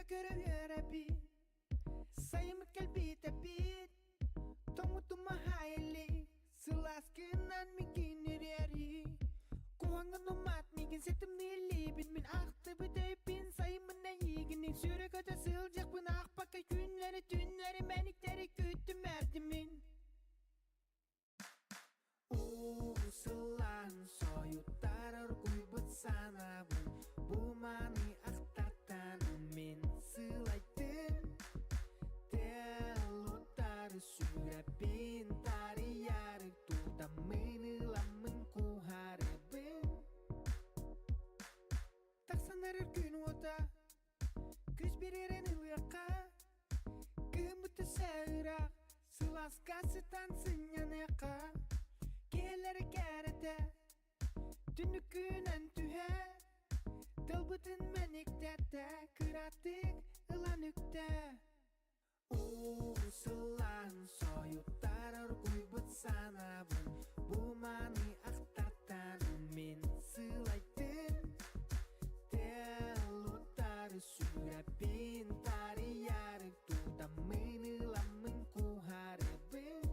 Көрө-көрө үөрэбин, сайыммыт кэлбитэ бит, тоҥмутум аһаайылли, сылааскынан миигин ириэри. Куһаҥҥын умат миигин ситимнииллиибин, мин ахтыбыт өйбүн сайыммын эйиигин сүрэ-көтө сылдьыахпын аахпакка күннэри түннэри мэниктэри күүттүм эрдимин. Уу сылаан сойуттар оргуйбут санаабын бу маны ахтартан мин сылайдым Телуттары сүрэппин тарыйары тутаммын ыламмын куһарыбын Тахсан эрэр күн уота Күс биэрэн ылыахха Кыһыммыт өссө ыраах Сылааска сытан сынньаныахха Киһилэри кэрэтэ Түннүккүнэн түһэ Тылбытын мэниктэтэ Кыратык ылан үктэ Уу сылаан сойуттар оргуйбут санаабын Бу маны ахтартан мин сылайдым Телуттары сүрэппин тарыйары тутаммын ыламмын куһарыбын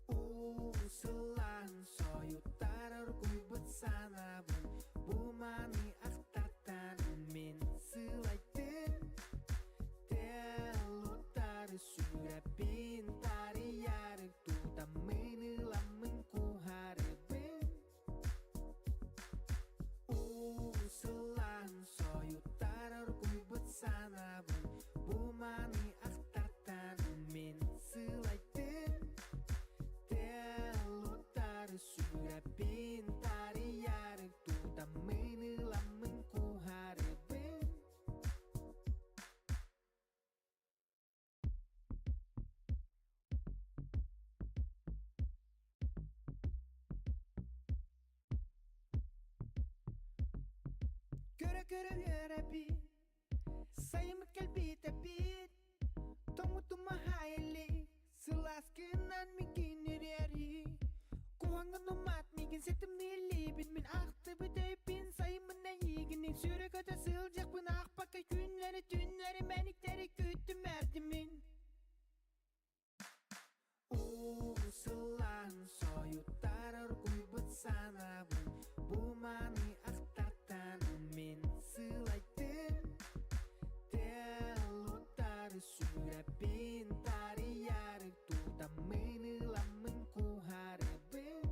Уу сылаан сойуттар оргуйбут санаабын бу маны ахтартан мин сылайдым Телуттары сүрэппин тарыйары тутаммын ыламмын куһарыбын Уу сылаан сойуттар оргуйбут санаабын бу маны ахтартан мин сылайдым Телуттары сүрэппин тарыйары тутаммын ыламмын куһарыбын Көрө-көрө үөрэбин, сайыммыт кэлбитэ бит, тоҥмутум аһаайылли, сылааскынан миигин ириэри. Куһаҥҥын умат миигин ситимнииллиибин, мин ахтыбыт өйбүн сайыммын эйиигин сүрэ-көтө сылдьыахпын аахпакка күннэри түннэри мэниктэри күүттүм эрдимин. Уу сылаан сойуттар оргуйбут санаабын бу маны ахтартан мин сылайдым Телуттары сүрэппин тарыйары тутаммын ыламмын куһарыбын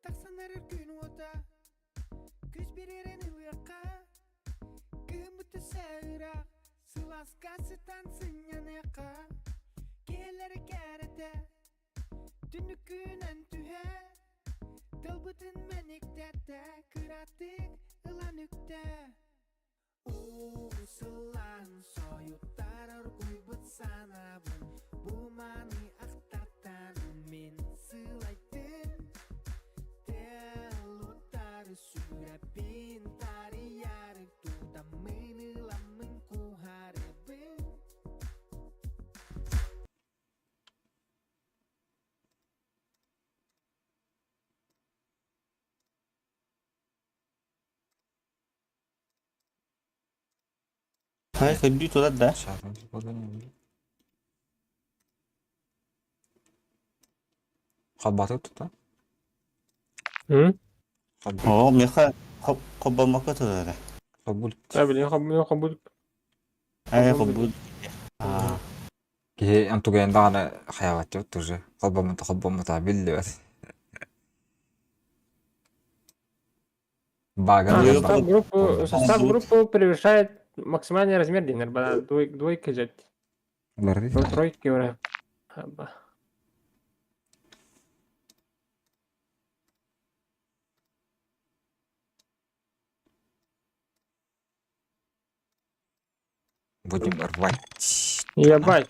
Тахсан эрэр күн уота Күс биэрэн ылыахха Кыһыммыт өссө ыраах Сылааска сытан сынньаныахха Киһилэри кэрэтэ Түннүккүнэн түһэ Тылбытын мэниктэтэ Кыратык ылан үктэ Уу сылаан сойуттар оргуйбут санаабын Бу маны ахтартан мин сылайдым Телуттары сүрэппин тарыйары тутаммын ыламмын куһарыбын Хайа көрдүү турар да? Холбоотук тута. М? Оо, миэхэ холбоммокко турара. Холбур. Да, билин хоббу хоббу Ээ, холбуу. Аа. Киһи онтугайан даҕаны хайаабаттыбыт тоже. Холбоммута холбоммута биллибэт. Бага Состав группы, состав группы превышает максимальный размер дэнэр бана двойка дьэт. Тройки уже. Будем рвать. Ебать.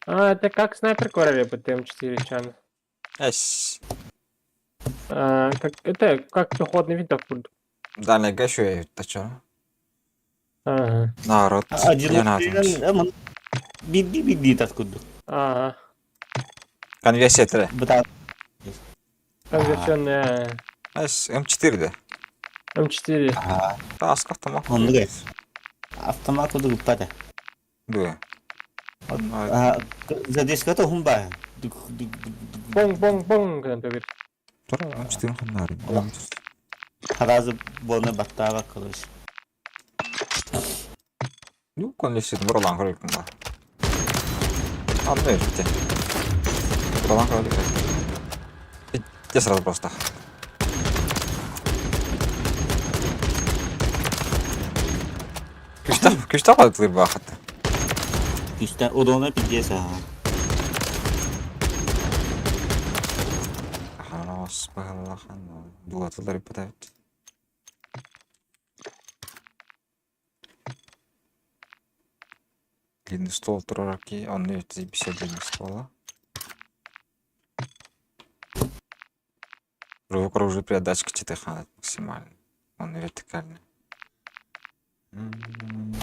А, это как снайпер короли по ТМ4 чан. Эс. А, как, это как пехотный винтов курдук. Дальнайга үчүгэй тача. Ага. Народ Одиночный биирдии биирдии тас курдук. Ага. Конверсия этэ. Быта Конверсионная С М4 да. М4. Тааска автомат. Оннук автомат курдук ыппата. Дуо. Задержката уһун баа. Боҥ боҥ боҥ гынан төбүр. Тура М4 ханнары. Сразу буону баттаабат короче. Ну, конверсия буралаан көрөлүкүн ба. Анны өлтө. Буралаан көрөлүк. Я сразу просто. Күстэх күстэх атылыр баахат. Күстэн урона пиздец аха. Хараас баһаллахан дулатылар иппэтээбит. Длинный стол турар ки, онно бисэ длинный стола. Рывок оружия при отдаче читыханат максимально. Он вертикальный. М-м-м.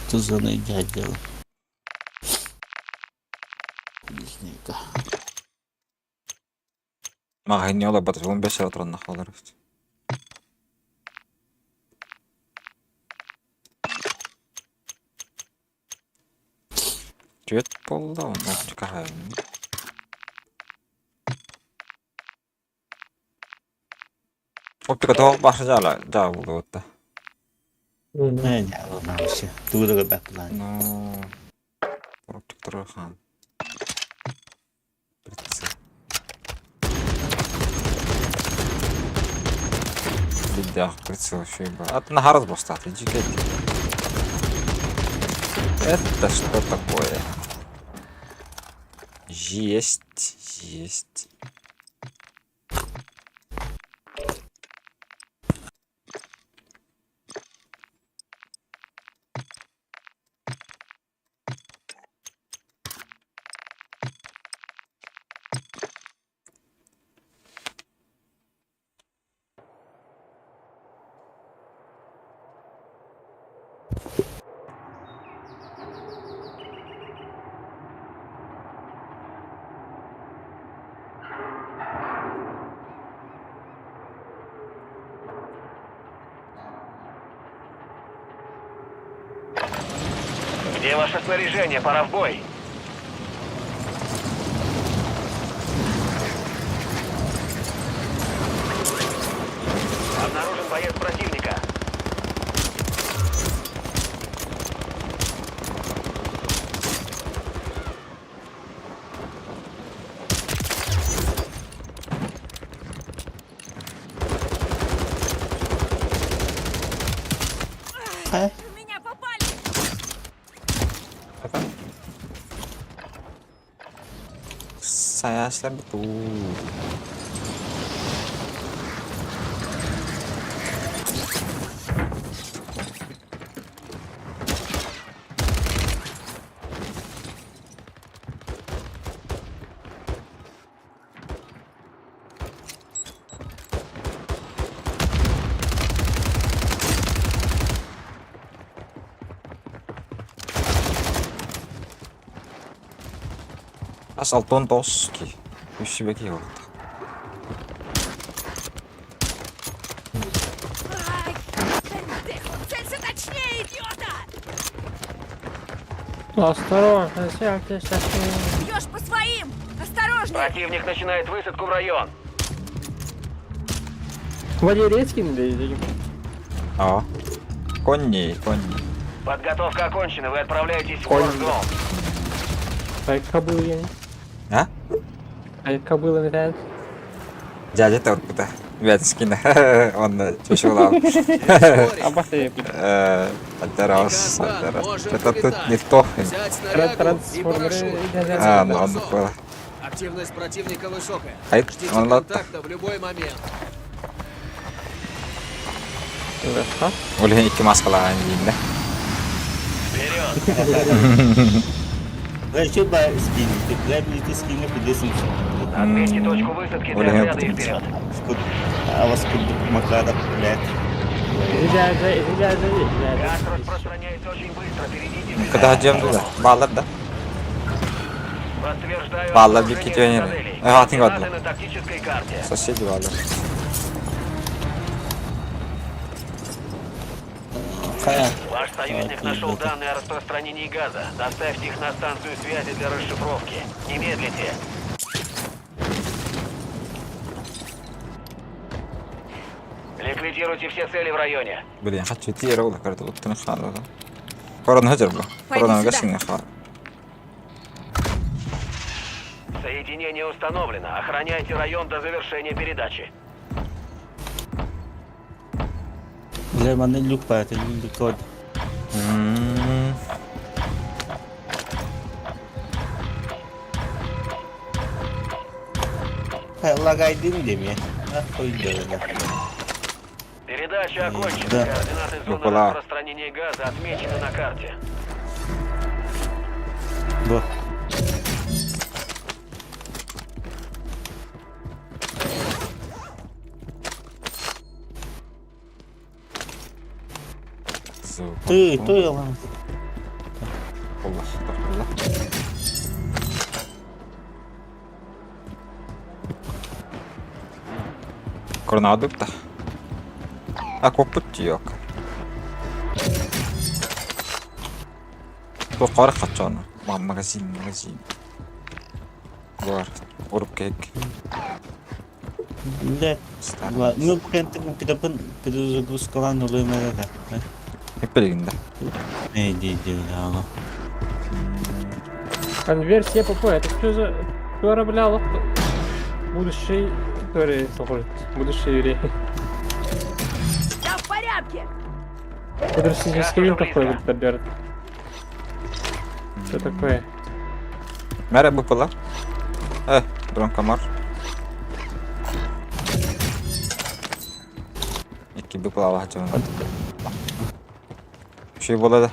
Тузаны дядя. Лесника. Маҕаһыыҥҥа олорбот, 15 эрэ туран олорор эбит. Түөрт буолла, онно хаһан Оптика тоҕо баша дьаала дьаа буолуо Э, вообще. Тугу да көрбөт Ну, оптиктары хаан. Прицел. Бидях прицел еще и А ты на харас бастат, иди кет. Это что такое? Есть, есть. Где ваше снаряжение? Пора в бой. Обнаружен боец противника. Э? В меня попали! Apa? Saya betul. Ас алтон тоски. Үс беки вот. Ай, pendejo! Целься точнее, идиота! Осторожно, сядьте, сядьте. Бьешь по своим! Осторожнее! Противник начинает высадку в район. Валерецкий, да, или- А. Конни, конни. Подготовка окончена. Вы отправляетесь в Конь. Warzone. Ай, кобыл я. А? Ай, кобыла метает. Дядя торпута. Вятскина. Он чучулал. Абасы. Раз, Приказ дан, раз. можем Что-то тут вылетать. не то. Взять снарягу и Трансформеры. парашют. А, ну он было. Активность противника высокая. Ай, Ждите он ладно. контакта в любой момент. Ол икки маскалаан дииннэ. Вперед! Зачем ба скин? Ты глябни ты скин пидесин. Отметьте точку высадки Оля, для я отряда и буду вперед. А вас кудук макара, блядь. Газ распространяется очень быстро. Перейдите в Когда жем да? Баллар да? Подтверждаю Баллар обнаружение бикки түйенер. цитаделей. Э, атын Координаты кадла. на тактической карте. Соседи баллар. Хая. Ваш союзник Так, нашел ребята. данные о распространении газа. Доставьте их на станцию связи для расшифровки. Не медлите. Ликвидируйте все цели в районе. Блин, хочу тире ола карта уттан хала. Корона хажар бу. Пойду Корона сюда. гасин хала. Соединение установлено. Охраняйте район до завершения передачи. Бля, манна люк ба, ты люк код. Хая лагайдын деме. Нахуй да. Передача окончена. Да. Координаты зоны Никола. распространения газа отмечены на карте. Бу. Ты, ты, ладно. Allah Allah. Корона да. А копут yok. Бу кара качан. Магазин, магазин. Бар. Уруп кек. Блядь. Ну, кентик пидапын перезагрузкалан улымада. Эпелигинде. Эй, ди, ди, да. Конверсия ПП, это что за корабля лох? Будущий, который служит, будущий еврей. Я в порядке! Футуристический винтовкой вот это берет. Что такое? Мәрә бу була. Э, дрон камар. Икки бу була алла Şey була да.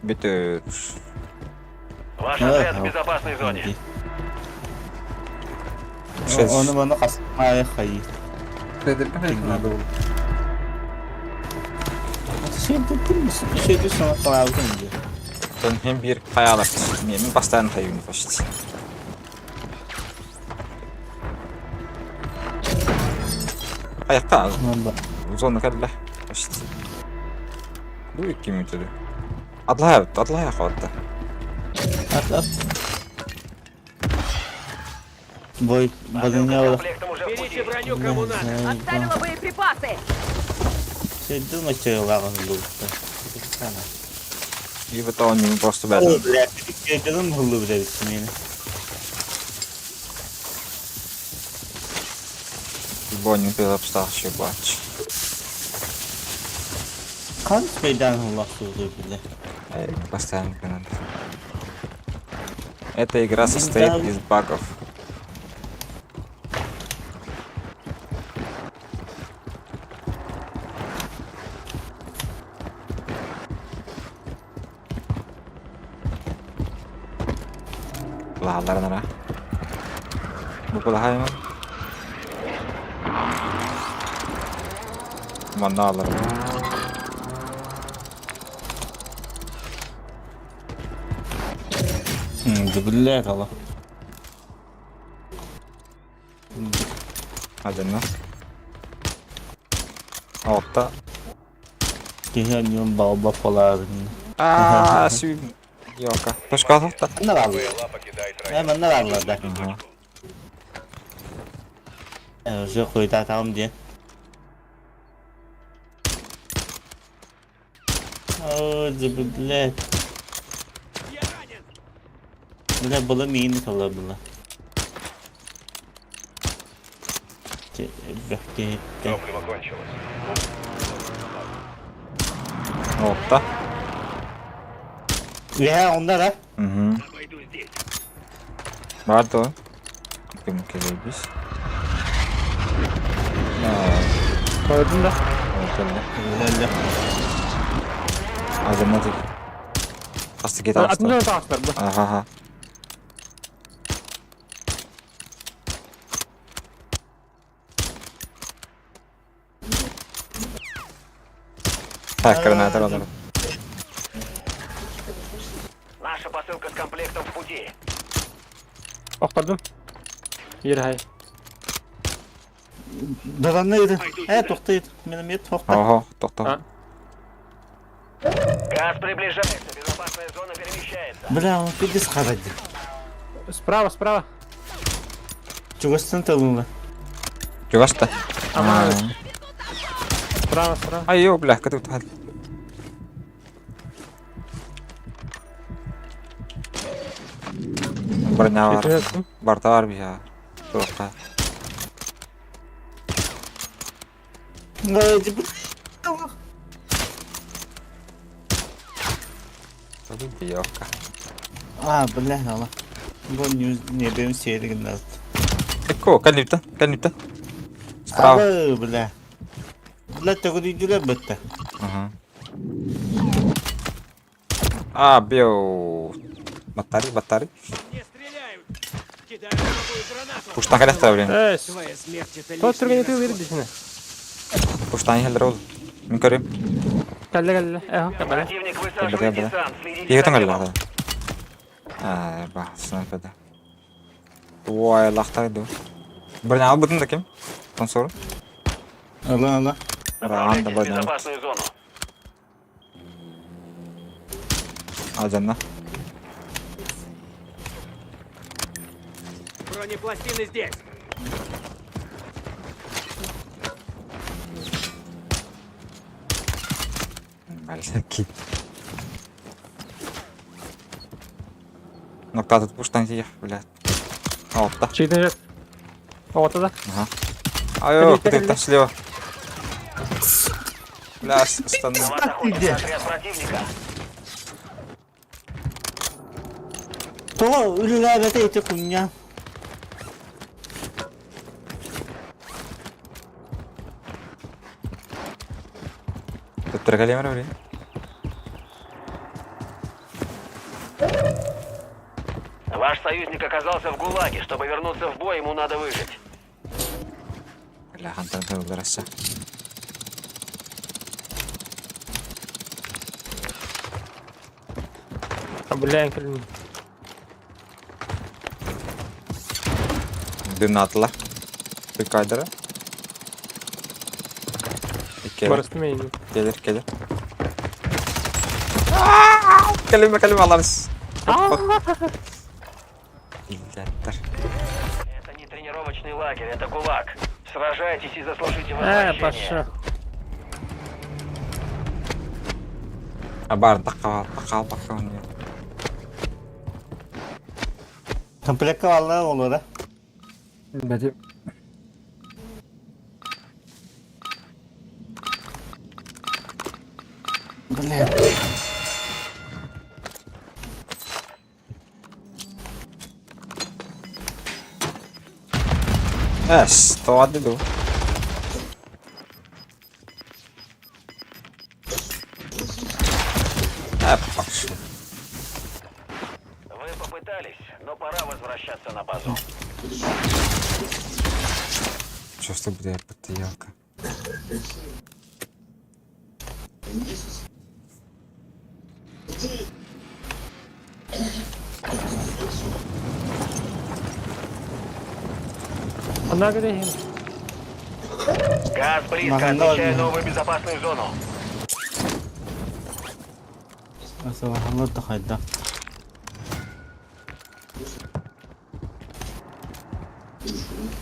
Бүтүр. Ваш отряд в безопасной зоне. Оны маны қасмай хай. Сен түттің Şey sana қаладың де. Hem bir kayalar. Мен бастан хайын почти. Аякта Мында. зона кәллә. Почти. Бу икки мүтүлү. Атлая, атлая хатта. Ат ат. Бой, Посылка с бадыня. комплектом уже в Берите пути. броню кому надо. Оставила боеприпасы! Сен думаешь, лаган лупта. И вот он не просто О, бәдін. блядь, canım hıllı bile bitsin yine. Бонни пилапстах бач. Kan meydan hıllı суğdu bile. Постоянно надо. Эта игра состоит из багов. Лалар нара. Бу кулахайма. Манна алар. Billah Allah. Hadi lan. Altta. Reunião balba falar. Aa, sü Yok. Başka altta. Ne var? Hemen ne var da? Уже хуйта там где. О, да, блядь. Бля, была миин тола была. Элбэх киһиттэн. Топливо кончилось. Опта. Үһэ онда да. Угу. Пойду здесь. Бар дуо? Ким кэлэйбис? Көрдүм да. Кэллэ. Өллө. Азамат Хас киһи Атын таҕыста? дьоно таҕыстар бу. Аха. Так, граната олорор. Наша посылка с комплектом в пути. Охтордум. Биир хай. Даданна ыды. Э, тохтайт. Миномет тохта. Ого, тохто. А. Газ приближается. Безопасная зона перемещается. Бля, он пидес харады. Справа, справа. Чугастан тылына. Чугаста. Ама. Справа, справа. Айо, бля, кытып тахал. Броня бар. Барта бар бия. Туохха. Биёка. А, бля, ала. Бу не не бем серигин назад. Экко, кэллибитэ, кэллибитэ. Справа. Абы, бля. Бля, төгүрүйдүлэр бытта. Ага. А, био. Батарей, батарей. Не стреляют! Кидаю новую гранату! Пуштан кэлэхтэ, блин. Э, Твоя смерть это тот лишний түргэн тыл расход. ирдисинэ. Пуштан иһэллэр ол. Мин көрүм. Кэллэ кэллэ. Эхо, кэбэрэ. Противник Бля, высаживает бля. десант. Следите Иһитин за кэллэ. небом. Аа, ба, снайперда. Ой, лахтар ду. Броня албытын да ким? Танцор. Ала, ала. Ран да Направляйтесь в броня. безопасную зону. Алдьанна. Бронепластины здесь! Бальсаки. Нокта тут пуштан тиих, блядь. Опта. Чигден жет. Оҕото да. Ага. Айо, куда там слева? Бля, стану. На вас охотится отряд противника. Тоҕо үлэлээбэтэ ити кунньа. Тут калемера, блин. Ваш союзник оказался в ГУЛАГе. Чтобы вернуться в бой, ему надо выжить. Бля, хантан тылдараса. Бля, кэлин. Дымнатыла. Прикайдера. Келер, Барыстым эйин. келер, келер. Калима, калима, аларс. Иллеттер. Это не тренировочный лагерь, это ГУЛАГ. Сражайтесь и заслужите Э, возвращение. паша. Абар, таққал, таққал, таққал. Комплекка алла олора. Бәді. Бля. Эс, тоады ду. Э, пошел. Вы попытались, но пора возвращаться на базу. Что ж ты буде потиялка? Она говорит. Газ близко, Махандал. отмечаю новую безопасную зону. Асалахалла тахайда.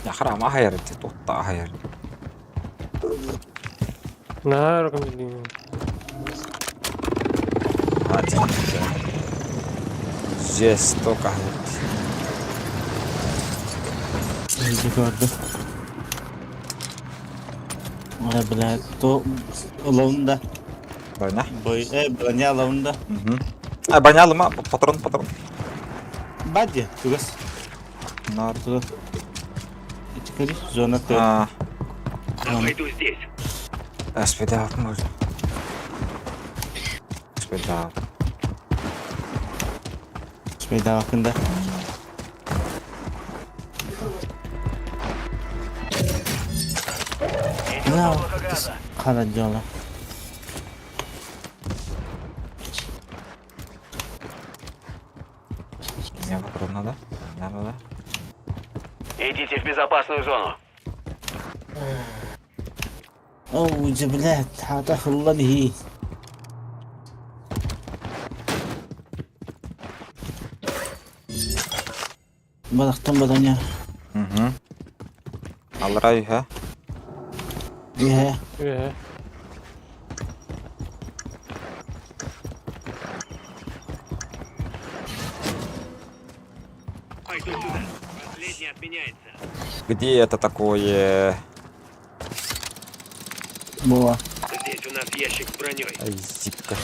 Я храм ахайр, ты тут ахайр. На рукам. А, ты. Жестоко. Иди көрдүм. Ой, блядь, то ловында. Броня? Бой, броня ловында. Угу. А, броня лыма, патрон, патрон. Бади, тугас. Нар. Тугас. Ити зона 4. А, Пойду здесь. Спидап можно. Спидап. Спидап hakkında. Идет облако газа. Хара дьола. Мне патрон надо. Мне надо. Идите в безопасную зону. Оо, дьэ, блядь, хата хыллан иһии. Балахтан баданя. Угу. Аллара үһэ. Иһэ. Үһэ. Пойду сюда. Последний отменяется. Где это такое? Була. Здесь у нас ящик с броней. Ай, зипка.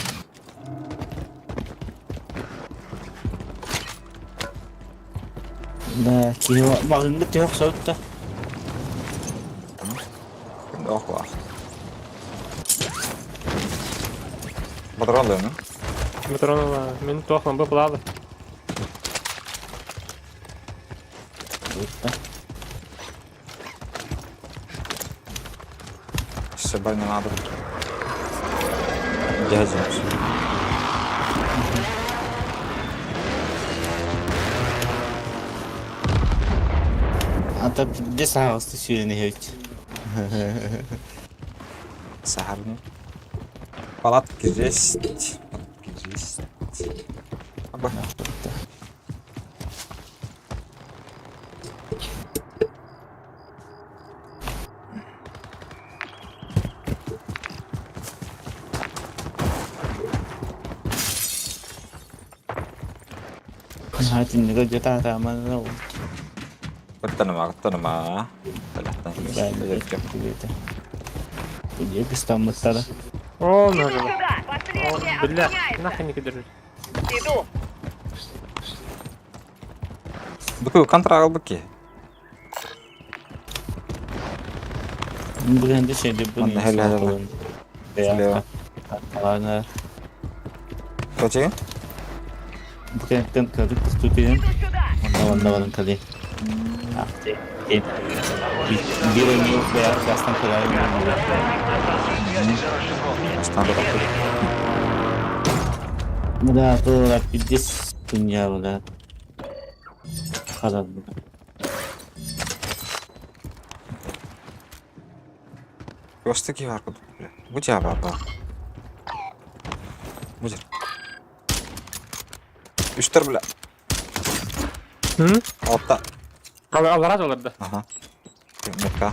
Да, киһи маҕыҥҥа түһэх сорукта. Ох, класс. Патрон да, ну? Патрон мин туох лампа плавы. Все больно надо. Дядя. Ата пизде саҕасты сүүрэн иһэбит. Сахарный. Палатки есть. Палатки есть. Аба. Наһаа түннүгэ дьэ таатааман Кыттаныма, кыттаныма. Кыстаммыттара. О, Иду нажал. сюда! О, Последняя бля, отменяется! нахуй не держи. Иду! Быку контра албыки. Бүгүн де şeydi bu. Манна хеле хеле. Хеле. Ана Точи? бу кэнтэн кырдык тустутуйун. Иду сюда! Онна онна баран кали. Биир эмиэ бэйэ гастан кылайын. Доставьте их на станцию связи для расшифровки. Стандарт. Бля, тура пиздец хуйня, бля. Хара. Костыки бар кудук, бля. Бу бар бар. Бу жер. Үстер, бля. М? Алта. Аллара олар да. Ага. Метка.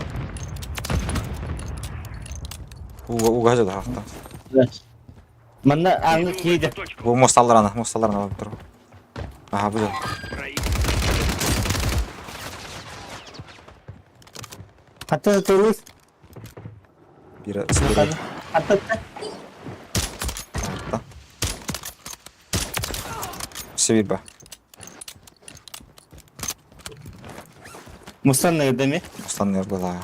Уга уга жада хакта. Манна аңы кииде. Бу мост алларана, мост алларана барып тур. Ага, бу жер. Хата турус. Бир силер. Хата. Алта. Все бир ба. Мустанны деми. Мустаннер была.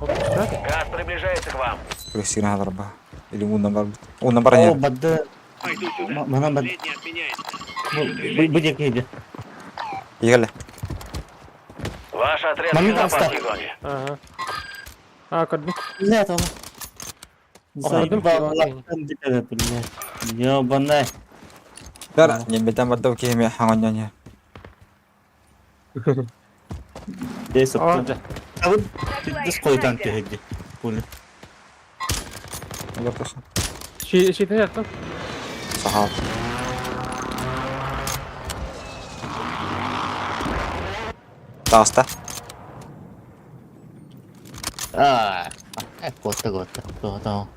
Газ приближается к вам. Красиво бар. Или уннан бар. Уннан бар О, не. бадды. Пойду сюда. Манан бад. Последний отменяется. Бу жер кииде. Егеле. Ваш отряд в Момент безопасной зоне. Ага. А, көрдүм. Бля, там. Көрдүм. Заебал, блядь. Ёбаный. Бер, не бетен бардау кеме хаңоньоне. Десіп. О, да. А вот дес қойтан түһеді. Пуля. Олар тосын. Ши ши жаттым. Сахал. Тааста. А, котта котта. Тота.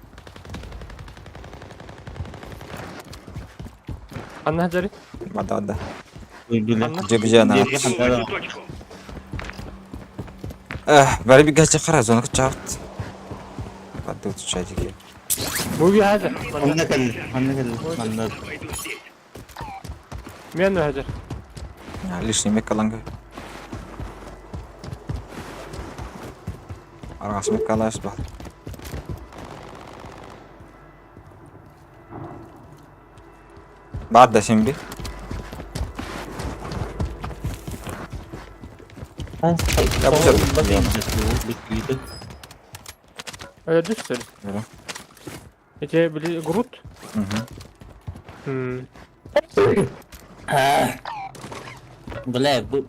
Ханна сылдьарый? Бада бада. Бile. Жебижана. Дьиэгэ хантара. Точку. Бары бигача хара зона чарт. Бады учачики. Бу биһаза. Онно кэлли. Онно кэлли. Манна. Пойду здесь. Мен хаджар. Лишний мекаланга. Аргас мекалаш ба. Бад да симби. Өлөрдү что ли? Да. Эти были груд? Угу. М. Бля, бу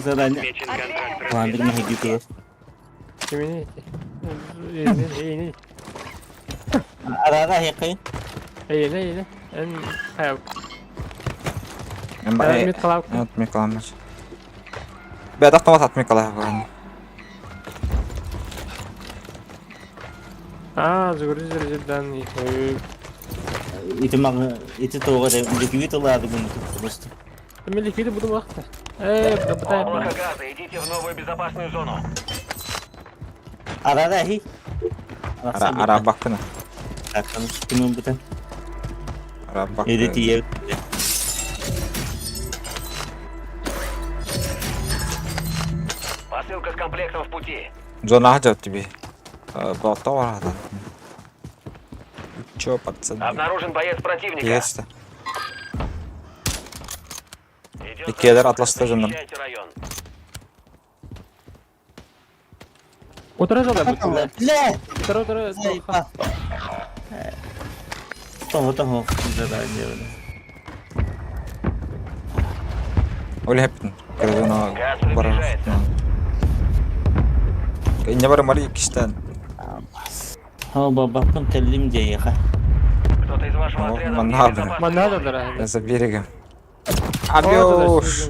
заранее. Мечен контракт Ладно, не иди туда. Кимини эти? Эйни. Арара хекай. Эйни, эйни. Эн хаял. Эм Мет калап. От мекаламаш. Бә автомат от мекалах. А, загрузили данные. Ити мага ити тоҕо ликвид ылаады гын просто. Мен ликвиды буду вахта. Э, Облако газа, идите в новую безопасную зону. Арара хи. Ара ара бакына. Акан кимин бутан. Ара бак. Эди тиер. Посылка с комплектом в пути. Зона хаджат тебе. Бата да. Чё, пацаны? Обнаружен боец противника. Есть. Идет Иккиэлэр разведка. атласты дьоннор. Защищайте район. Утро жада бут. Бля! Утро утро. Того того заранее. Ол хэптэн. Кырдына Газ бар. приближается. Инне бар мари киштен. Ха бабакын теллим дейха. Кто-то из вашего О, отряда вне манадо. безопасной Манада зоны. дара. За берегом. Абёш.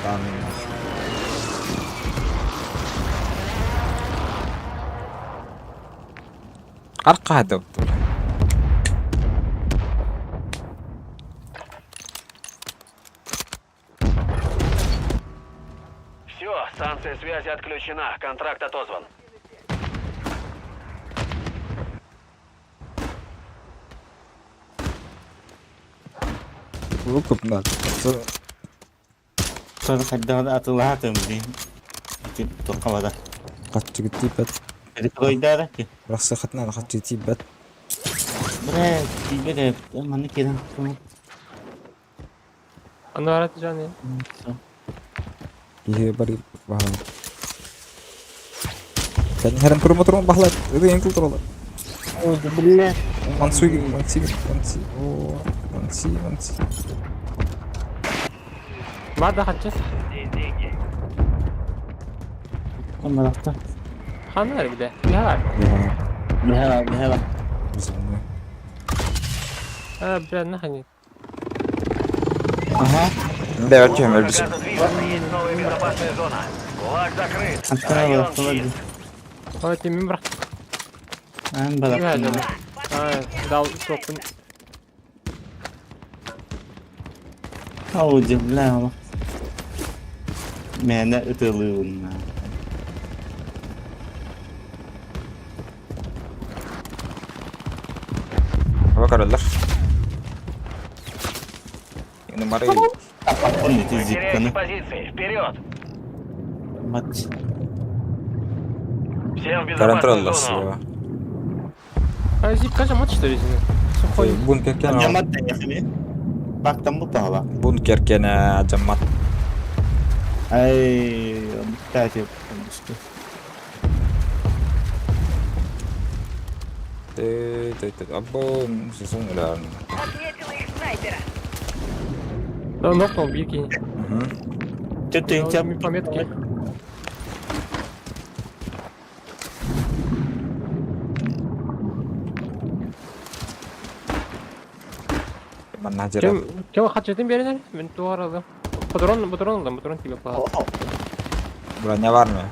Там. Арка хадып. Все, станция связи отключена. Контракт отозван. Выкуп надо. Sonra хаддагы атылаатым ди. Ити тоққабада. Катчы типет. Эди койдара ки. Рахсы хатна катчы типет. Бре, тибере, маны керен. Аны арат жаны. Ihe бari баха. Кән хәрәм турма турма бахла. Эди энкл турала. Ой, бля. Мансуги, манси, манси. О, манси, манси. Мада хатчы. Здесь деньги. Комаракта. Хана биле. Бихар. Бля, бля. Бизмне. А, бля, нахани. Ага. Да, чем Облако элбис. газа движется. Есть новая безопасная зона. Кулак закрыт. Антона Район барактала. чист. Ой, ты мен бірақ. Ан Бихар барактала. жаны. А, дал топын. Ауди, бля. Мені ытылыын. Бакаралар. Инде мари. Аппын ити Вы теряете зипканы. позиции. Вперед! Мат. Всем в безопасную Таранталлас. зону. А, зип кажа мат что ли? Сухой. Бункер кена. Жамат яхми. Бактан бу тала. Бункер кена жамат. Ай, кстати, что. Ты ты ты або сусун улар. Отметила их снайпера. Да, нокнул бики. Угу. Ты ты Дал мне пометки. Манна жера. Кем кем хатчытын беринер? Мен туар алдым. Патрон, патрон алдым, патрон тебе плат. Броня бар мы.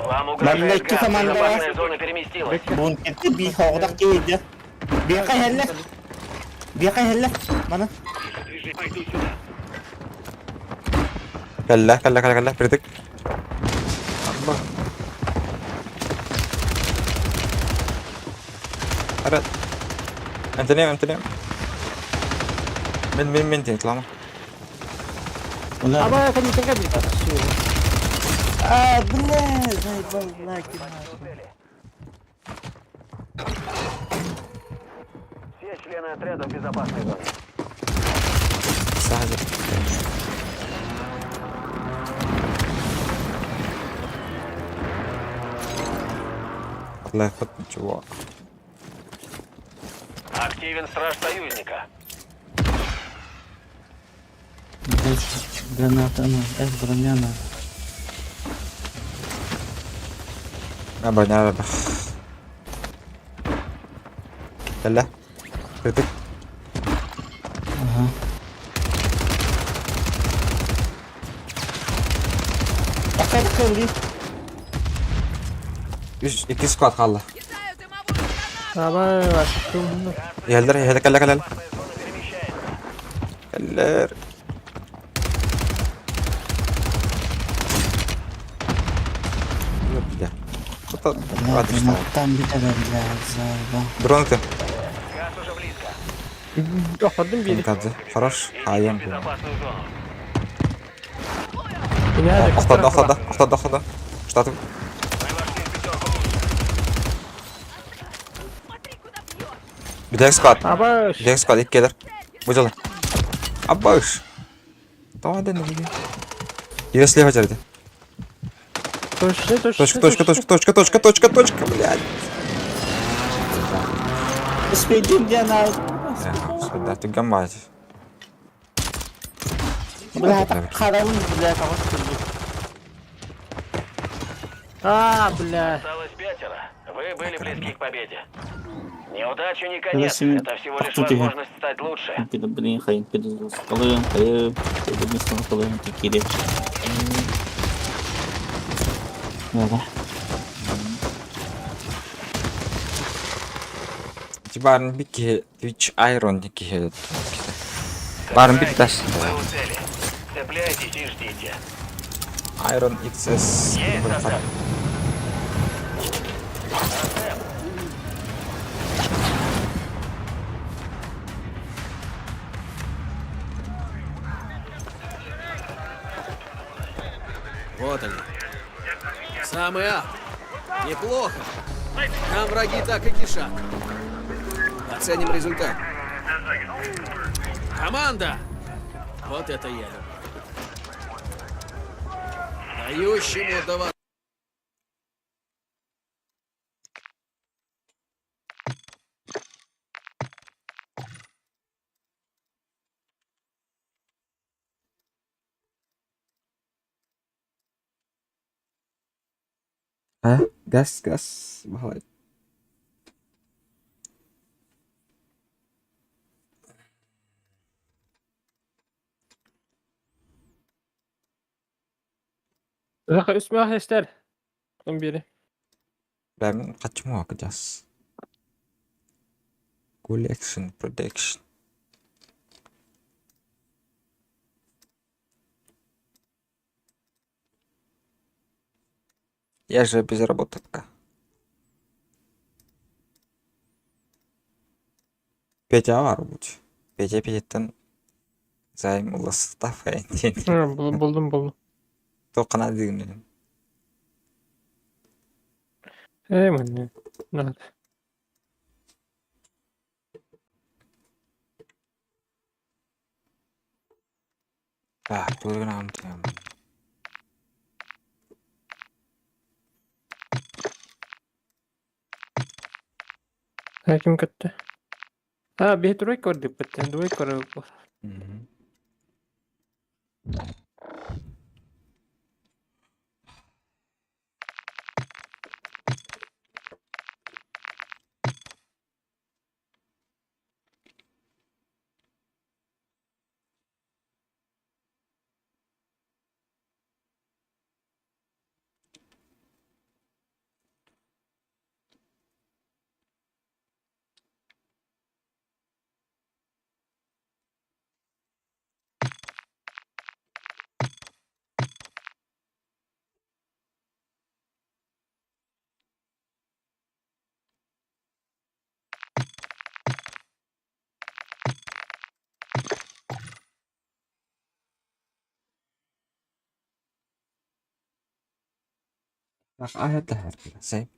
Вам угрожает Мамлекет газ. команда. Безопасная зона переместилась. Бункерти би хоғдақ кейді. Би қайхалла. Биэхэ иһэллэ. Маны. Движи, пойду сюда. Кэллэ, кэллэ, кэллэ, кэллэ, притык. Абба. Арат. Эмтэниэм, эмтэниэм. Мин, мин, мин тиэн, тлама. Ула. Аба, конечно, кабин. А, бля, заебал, лаки. Все члены отряда в безопасной зоне. Саһа. Лефт, чувак. Активен страж союзника. Блядь, граната, на, броня на. А, броня, да. Кэллэ. Притык. Ага. Пока такой Үс, икки склад хаалла. Кидаю дымовую гранату! Аба, аттым. Иһэллэр, иһэллэр, кэллэ, кэллэ. Опасная зона перемещается. Кэллэр. Бля. Вот Бля, адрес гранатам битэ, блядь, заебал. Дрон ты. Газ уже близко. Охордум бири. Камикадзе. Хорош. Идите Аям. в безопасную зону. Охтады, охтады, охтады, охтады. Штаты. Мы вошли в пятерку лучших. Смотри, куда бьешь! Бүтэһик склад. Аба, Бүтэһик склад иккиэлэр. Бу дьолу. Аббаш. Давай, да, не Ее слева терди. точно, точно. Точка, точка, точка, точка, точка, точка, точка, блядь. Успейдим, где она? Сюда, ты гамать. Бля, так хараун, бля, того что ли. А, бля. Осталось пятеро. Вы были близки к победе. Неудача не конец. Короче, Это всего лишь тут я. возможность стать лучше. Пида, блин, хайын, пида, скалын, хайын, пида, скалын, кикири. Да. Барын бики Twitch Iron дики. Барын бик таш. Вы у цели. Цепляйтесь и ждите. Iron XS. Есть зацеп. Зацеп. Вот они. Самый ад. Неплохо. Там враги так и кишат. Оценим результат. Команда! Вот это я люблю. Дающему давать. А? Газ, газ. Бахалай. Үсмә эстер. Он бири. Ben kaçma bakacağız. Collection Protection. Я же без работы пока. Петя var bu. Петя Петяттан займ уластаф Булдум, булдум. Тоқана деген. Эй, мне. Надо. Так, программ там. Ким көттө? А, бии тройка көрдүк бит. Двойка көрдүк. Мгм. Same.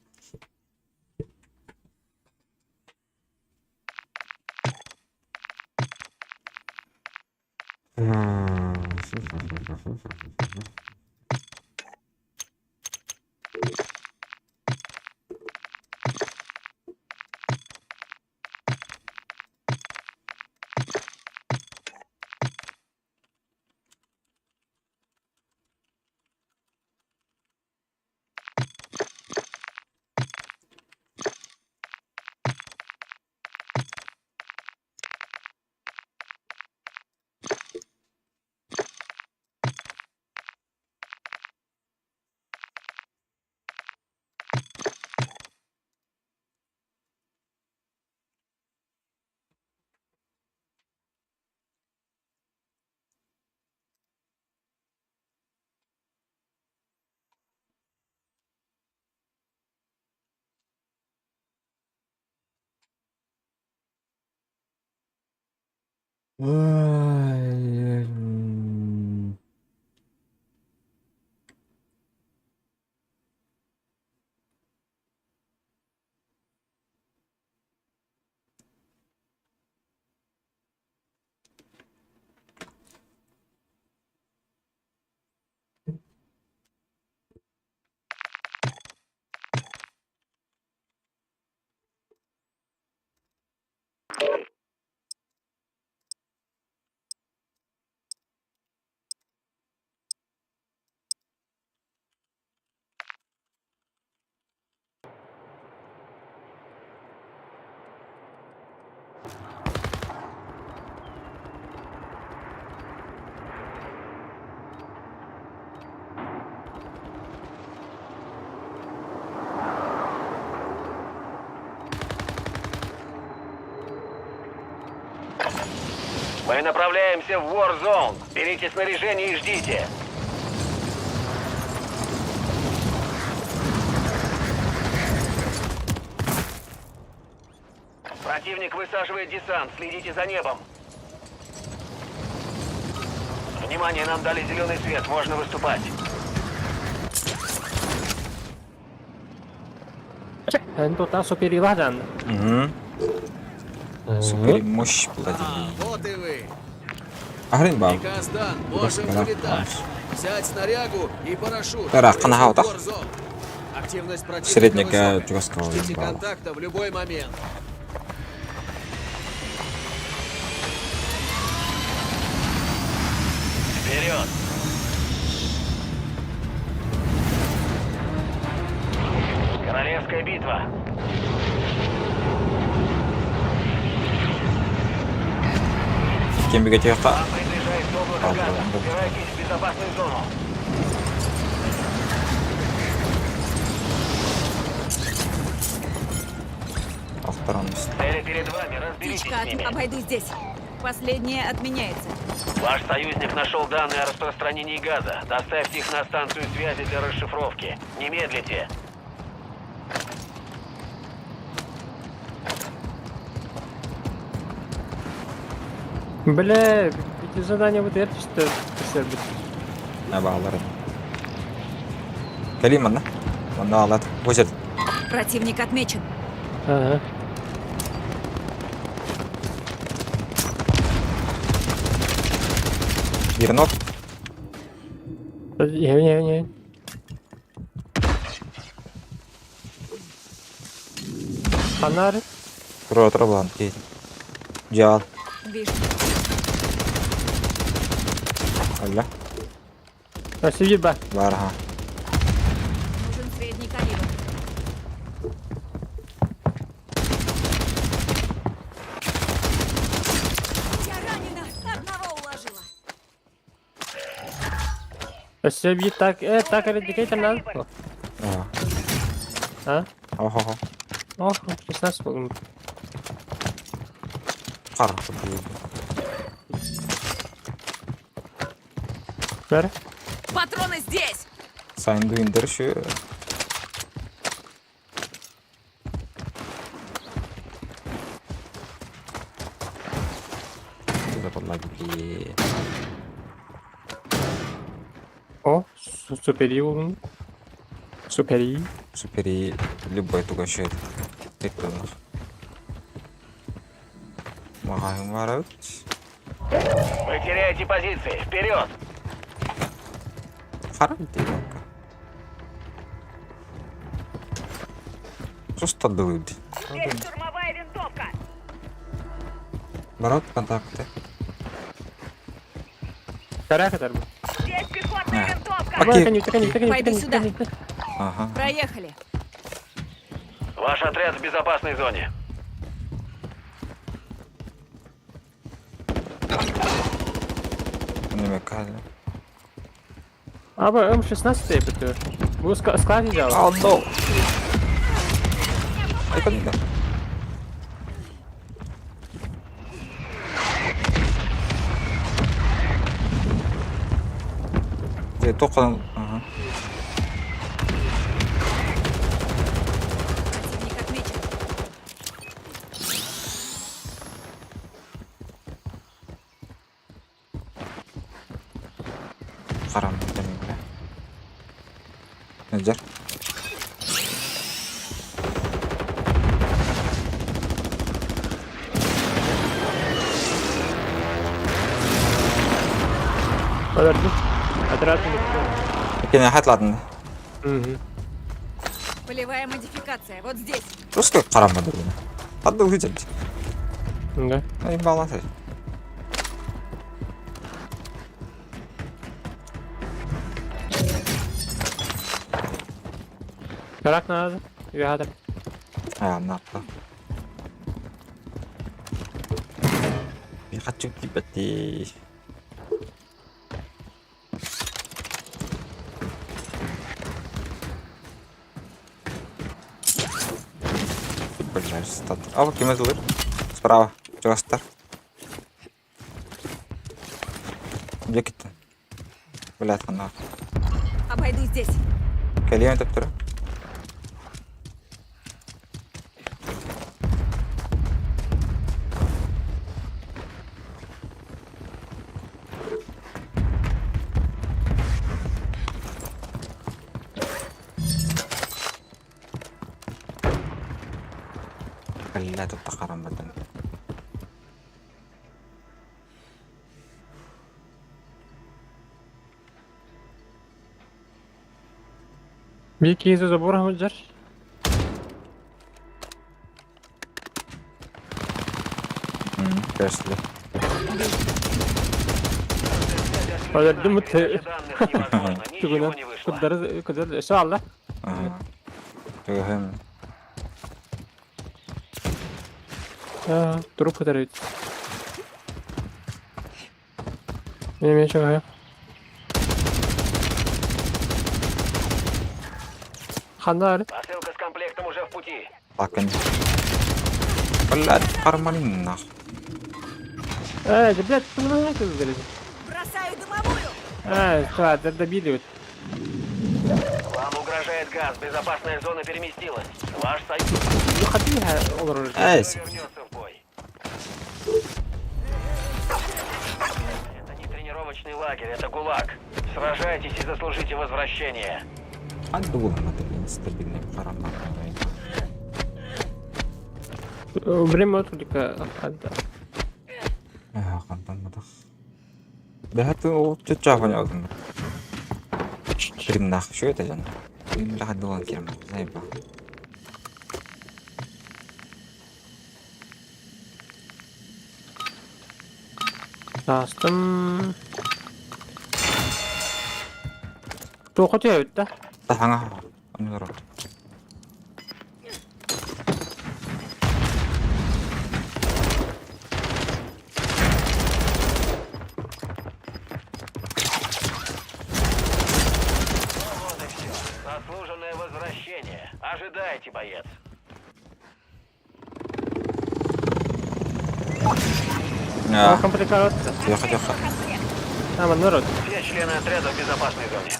Мы направляемся в Warzone. Берите снаряжение и ждите. Противник высаживает десант. Следите за небом. Внимание, нам дали зеленый свет. Можно выступать. Эн тута супериладан. Угу. Супер мощь А, вот и вы. Ахрин ба. Приказ дан, можем вылетать. Взять снарягу и парашют. Тара, қана Активность противника Средняка высокая. чугаского Ждите бала. контакта в любой момент. Вперед! Королевская битва. Кем бігати Вам приближается облако А, газа. да. Убирайтесь в безопасную зону. Цели перед вами, разберитесь Птичка, с ними. обойду здесь. Последняя отменяется. Ваш союзник нашел данные о распространении газа. Доставьте их на станцию связи для расшифровки. Не медлите. Бля, эти задания вот это что сербит. Абаалар. Кэлиим манна. Манна алат. Бу сир. Противник отмечен. Ага. Биир нок. Не, не, не. Фонарь. Тура тура булан. Жал. Вижу. Алла. Спасибо. Бар ха. Нужен средний калибр. Я ранена. Одного уложила. Спасибо. Так, так, это надо. А. А? Охо. Ох, 16 был. Қар. Бер. Патроны здесь! Сайынды индер şu. Бли. О, супер. Супери. Супери любой туга үчүгэй тыктылар. Маҕаһыын баар эбит. Вы теряете позиции. Вперед! Хара диэбэккэ. Сустардылыы дии. Здесь штурмовая винтовка! Барат контакты. Каракатар бу. Здесь пехотная винтовка! Окей. Тыкани, тыкани, тыкани, Пойду тыкани, сюда. тыкани. Ага. Проехали. Ваш отряд в безопасной зоне. Намекали. Аба М16 эбит. Бу склад взял. Oh no! Ай, куда? Дьэ, туох Ага. Противник отмечен. Харам бля. Нельзя. Подожди. Отряд. Кини хатладын. Угу. Полевая модификация. Вот здесь. Просто карамады. Хадды выйдет. Да. Ай баласы. Карак надо. Вегатор. А, напа. Я хочу тебя ты. Ближайший стат. А, вот кем это Справа. Чувастар. Где киттен? Блядь, она. Обойду здесь. Кэлиэн төптөрө. Бля, тут тахараммытын. Биир киһи забор сылдьар. Кресле. Подожди, мы ты. Данных невозможно. Ничего не вышло. Кудары, кудары, что алла? Ага. Түгэһин. Труп кытары. Не имею чего. Ханар. Посылка с комплектом уже в пути. Лакын. Блядь, карманин нах. Эй, да, блядь, ты на это залез. Бросаю дымовую! А, что, да добили вот. Вам угрожает газ. Безопасная зона переместилась. Ваш союз Ну, хатыха, олар. Эй, вернется в бой. Это не тренировочный лагерь, это ГУЛАГ. Сражайтесь и заслужите возвращение. Ханна нестабильный караман. Время отклика. Хантан матах. Бэхат ол чачафан алдым. Примнах, что это жан? Бля, дуан кем, заеба. Астым. Тоқы түйәбіт да? Тахаңа. Анылар. Вот и все. Заслуженное возвращение. Ожидайте, боец. А, Комплектоваться. тихо, тихо. А, народ. Все члены отряда в безопасной зоне.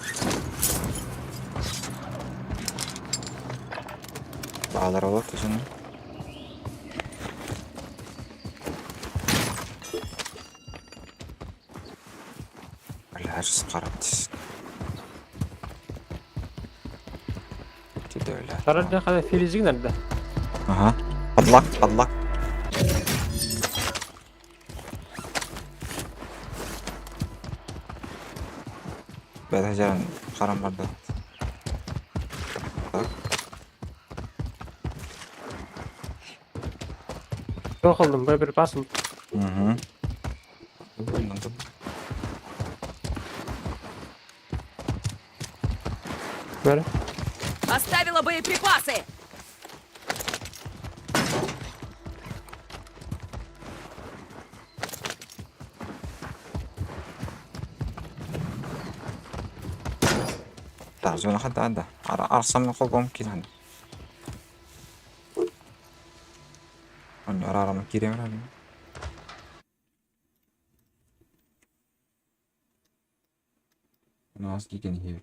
Баалар олор түзүн. Бля, қарап түс. Сарарда хада феризиг нарда. Ага. Подлак, подлак. Бэт харам барда. Так. Yok oldum böyle bir basın. Угу. Böyle. Оставила боеприпасы! Так, зона хада да. Арсам холбом кидан. Арарам кирем Нас гиген here.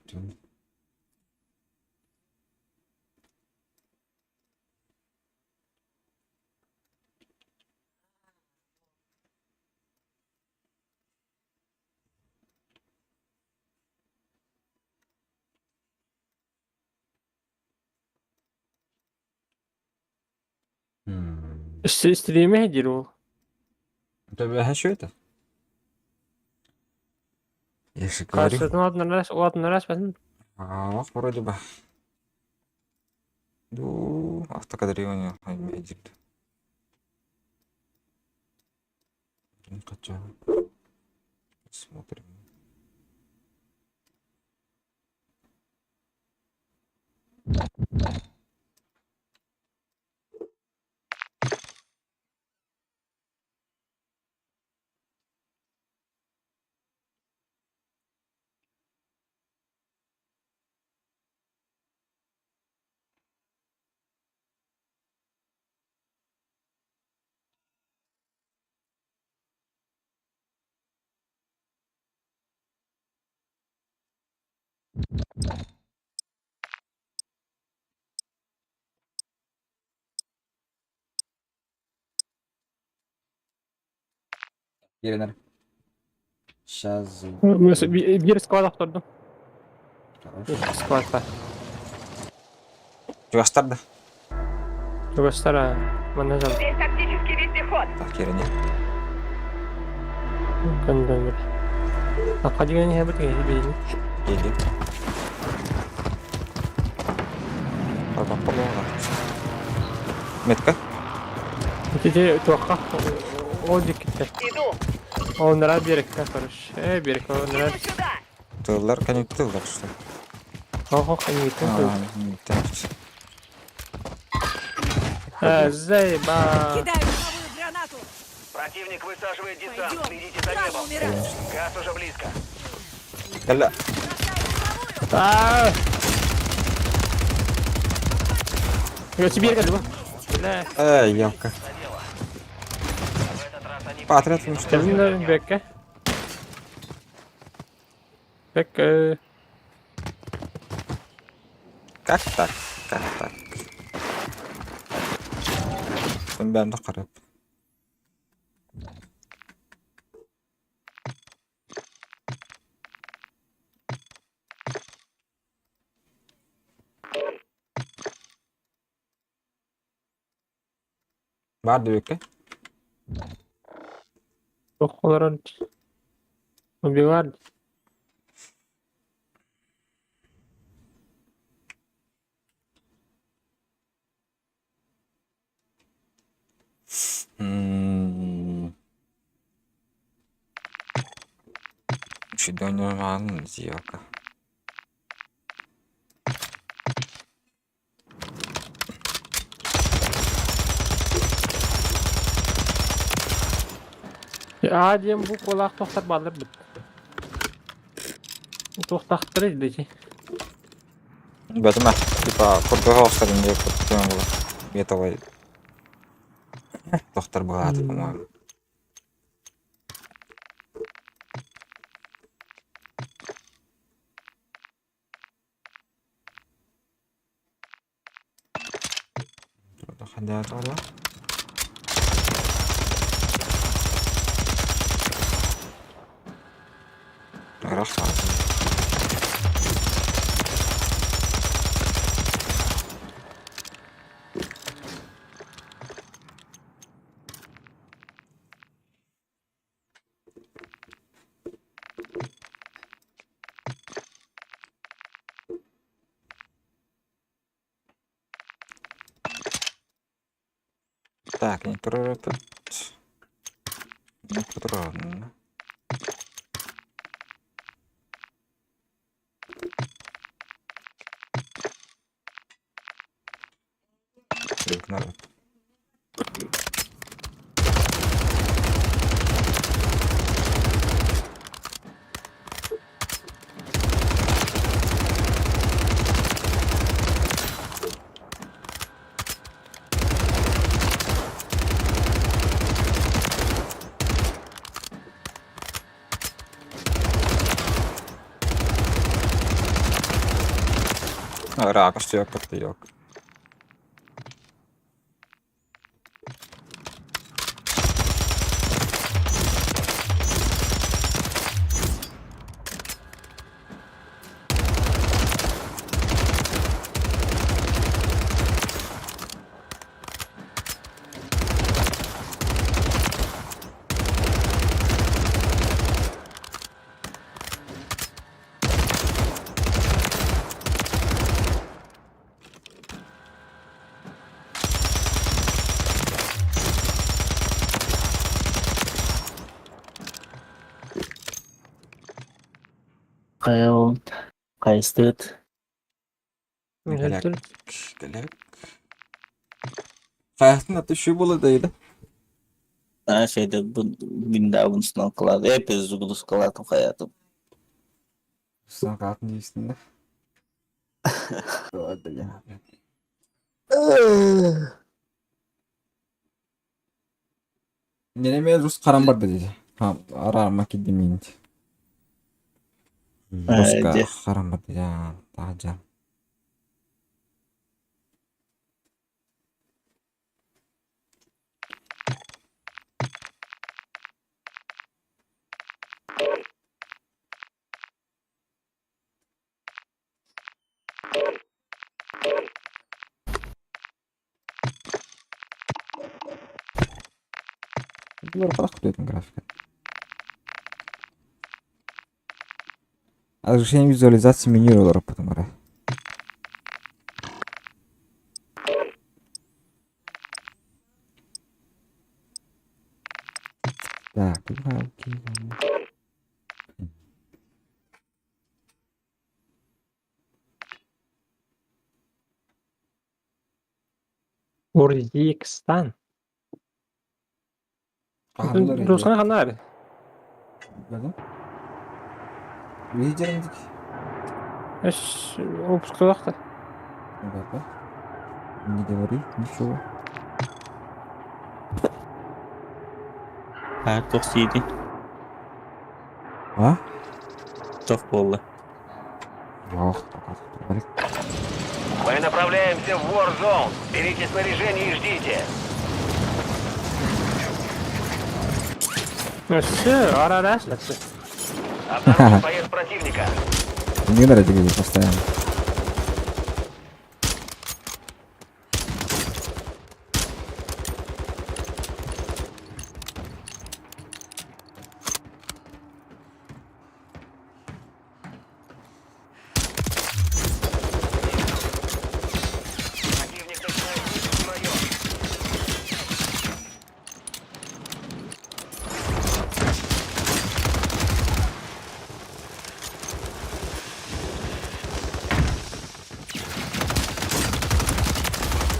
Стриме деру. Тебе что это? Я же говорю. Кажется, ну ладно, раз, ладно, раз, возьми. А, вроде бы. Ну, автокадрирование медик. Хотя. Смотрим. Yerine. Сейчас. Bir squad aktardım. Squad var. Göster de. Göster ha. Bana ne Здесь тактический вездеход! Так, yerine. Gönder. Akademinin hep bir Geliyor. Pardon, pardon. Метка. Эти туаққа о дикте. Иду! Onlara bir короче. Bir onlara. Иду сюда! Тыллар, конечно, тыллар, что. Хо хо не А, не так. Зайба. Кидаю дымовую гранату! Противник высаживает десант. Пойдем! Следите за Сразу небом. умирать! Газ уже близко. Калла. Бросаю дымовую! А! Я тебе говорю. Бля. Эй, ялка. В этот раз они Патрят, победили, ну что? Кэлин бэккэ. Бэккэ. Как так? Как так? Ben de qarab. Бар дөккө. Олар убивали. Чудо сделка. А диэн бу куолаах тохтор баалар бит. Туохтаахтара дии. Бэтэмэ, типа, курдуга остарын деп куттуан була. Металлай. Доктор быгааты, по-моему. Хадя тола. Рахмат. Так, не тут. Не патронно. Народ. Raakasti jokkatti jok. Хайа хайстыт. Глек. Глек. Hayatın düşüyor bu değil. Ha şeyde bu Windows'un kıladı. Hep zugulus kıladım hayatım. Sen hayatın üstünde. Hadi ya. Nereye Rus karambar dedi. Ha ara makidimint. Ruska Haydi. karambar ya. Daha Bunlar bırak diyordum grafika. Разрешение визуализации меню olarak потом ara. Так, окей. Узбекистан. Руслан Ханари. Лидерімдік. Эш, выпуск Ребята. Не говори ничего. Ha toksiydi. А? Çok bollu. Yok. Мы направляемся в Warzone. Берите снаряжение и ждите. Все, арараш. Обнаружен боец противника. Не нравится где постоянно. Противник начинает высадку в район.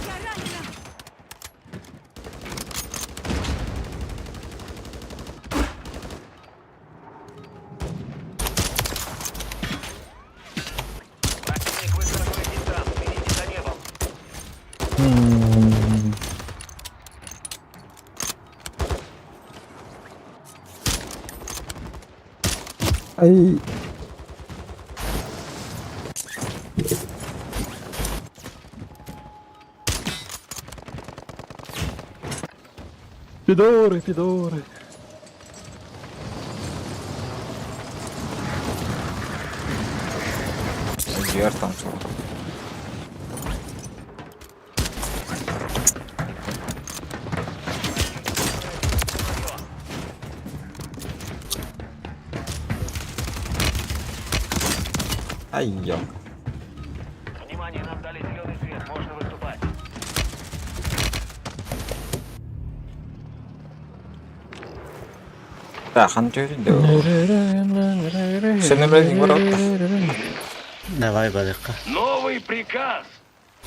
Я ранена! Противник выстроил десант. Следите за небом. Ay. Пидоры, пидоры. Diğer tam sonra. Ay yok. Внимание, нам дали зеленый свет. Можно выступать. Хан түһүн дөө. Сенемрен баратта. Давай барыахха. Новый приказ!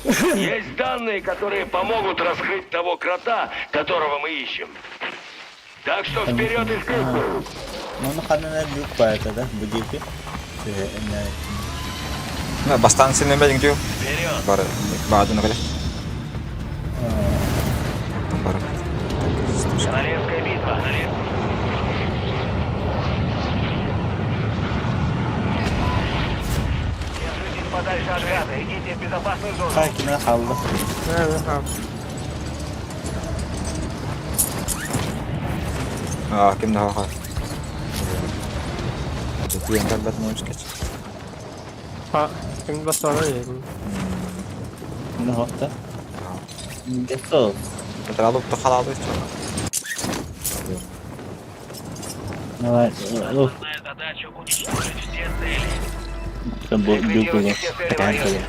Есть данные, которые помогут раскрыть того крота, которого мы ищем. Так что вперед и Оны ханна люк бар это да, бу диэки. Бастаан сенемрен дөө. Бар баадын кэлэ. Бар. Королевская битва. Держитесь подальше от газа, идите в безопасную зону. Хакина хаалла. Аа ким да хаа. Тиэн кэлбэт немскэч. Ха, ким бастана yedim. Не хопта. Дето. Тралып та халалы. Давай. Основная задача уничтожить все цели. Бу люк Ликвидируйте все цели в районе.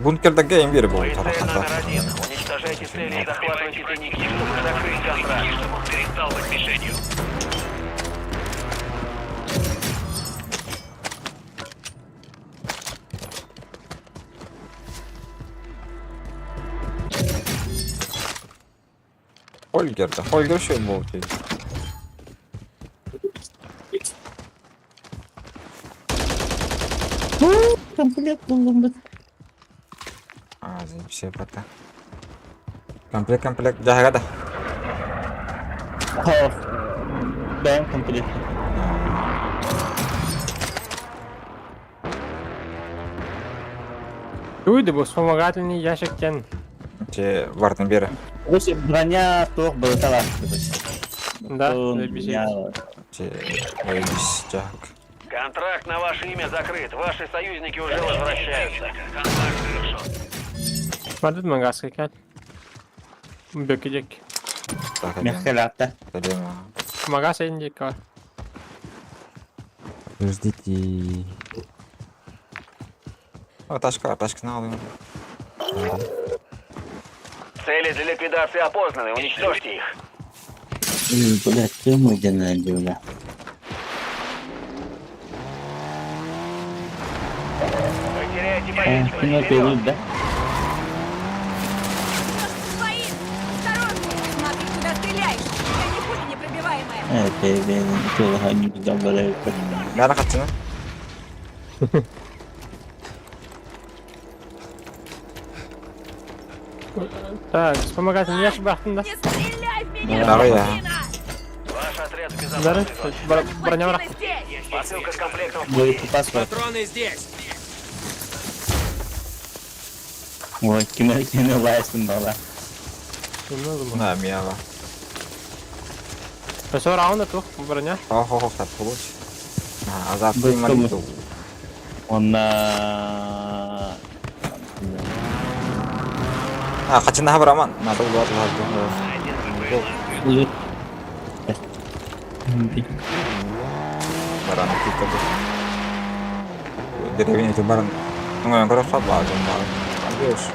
Бункердеге эм бир болду Вы цель тараханда. номер один. Уничтожайте цели и захватывайте тайники, чтобы закрыть контракт. Чтобы он перестал быть мишенью. Холгер да. Холгер шо болду. Комплект буллум бит. Аа все бата. Комплект комплект жаһага да. Хо. Бэм комплект. Туйды бу вспомогательный ящиктен. Че бартын бери. Ус броня туох былытала. Да, заебись. Че ойбис жак. Контракт на ваше имя закрыт. Ваши союзники уже возвращаются. Контракт завершен. Мадыт магаска кел. Бөкедек. Так. Мехкелатта. Магас индик бар. Подождите. О, ташка, ташканы алып. Цели для ликвидации опознаны. Уничтожьте их. Блядь, ты мой день бля. Вы теряете позицию. Кина Вперед! перед, да? Своим! Осторожнее! Смотри, куда стреляешь! Я не пуля непробиваемая! Э, ты, ты, не добрый. Бәрі қатсыны. Так, вспомогательный ящик бахтын да. Не стреляй в меня, Давай я. скотина! Ваш отряд в Дары, безопасной зоне. броня бар. Плотина здесь! Посылка с комплектом в пути. Боеприпас бар. Патроны здесь! Ой, кина кина лайсын бала. На, мияла. Все раунда тух, броня. Хо хо хо так получ. А, азат Быстро. малиту. Он на... А, качына бараман. Надо улар ларды. Баран китте. Деревня это баран. Ну, я говорю, хаба, бар. Адиос.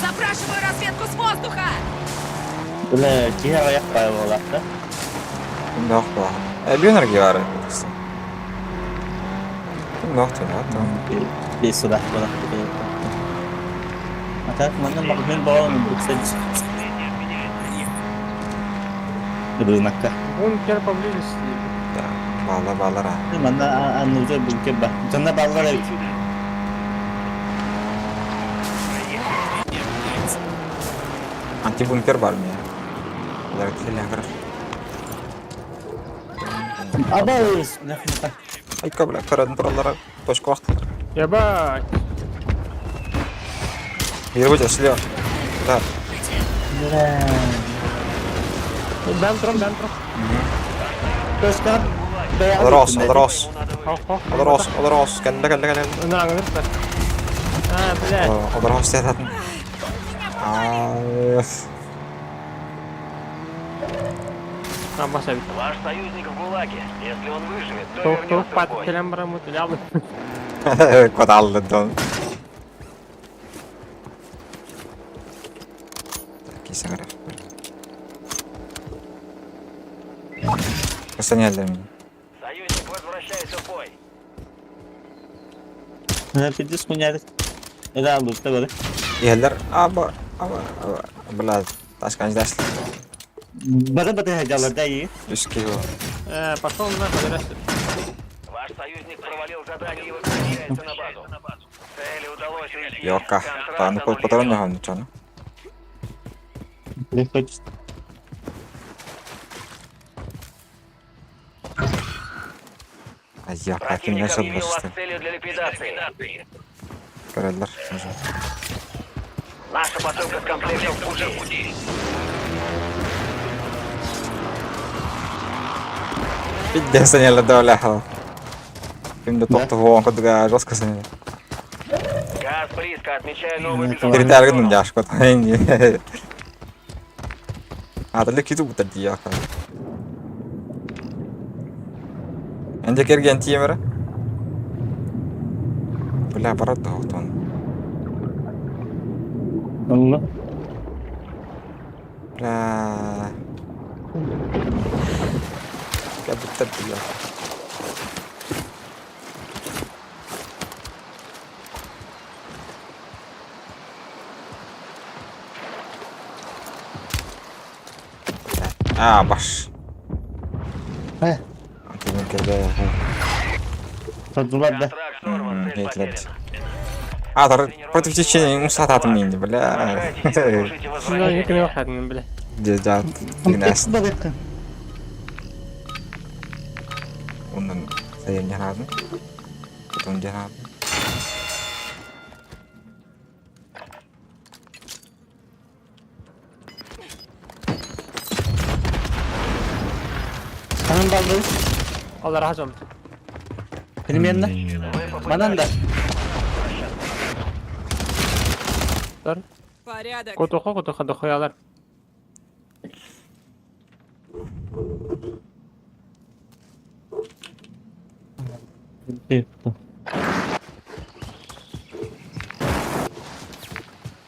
Запрашиваю разведку с воздуха! Бля, киһи аяқ байболақ да? Ким да Э, бионерги бар. Ким да да. Бес сюда, куда? А так, манна мағмен балам, кстати. Рынокка. Бункер поблизости. Да, бала балара. Манна аннуза бункер ба. Жанна баллар эбит. Антибункер бар ми. Улар телеграф. Абау! Айка бля, карадын тураллара точка вактылар. Ебать. Бир слева. Да. Бәм турам, бәм турам. Точка. Аларос, аларос. Хо, хо. Аларос, аларос. Кәллә, кәллә, кәллә. Ыңырыңыр. А, блядь. Аларос дәтатын. Аа. А, баса бит. Ваш союзник в ГУЛАГе. Если он выживет, то Тух, тух, вернется в пат бой. келем барам, утылялы. Кодалды дон. саҥарар. Саньялар мин. Союзник возвращается в бой. Пиздец хуйня. Это лучше бары. Иһэллэр аба аба аба бля ташкан ждаш. Бары баты хаджалар да и. Үс кило. Пошел нахуй, здрасте. Ваш союзник провалил задание и возвращается на базу. Цели удалось уйти. Йока. Контракт Тааны аннулирован. патрон яхан чаны. Не хочет. Айя, Противник кимнер объявил вас сылбашты. целью для ликвидации. Көрөллөр. Наша посылка с комплектом в пути. Пиздец саньялар да бля. Кимде тоқту кудуга жестко саньялар. Газ близко, отмечаю новую безопасную Киритәргін зону. жашкот. Аталы киту бутар дияка. Энде керген тиемері. Бля, барат да отон. Allah. Бля. Кәбіттер дияка. А, баш. He. Антимен келді. Содулар да. Контракт сорван, цель Нет, потеряна. А, тар против течения усататым енді, бля. Сражайтесь и заслужите Ну, возвращение. никак не выходит, бля. Дежат, динас. Бары. Ондан сайын жарадым. Потом жарадым. Kanın baldı. Allah razı olsun. Benim yanına. Bana da. Порядок. Кутуха, кутуха, дохуялар.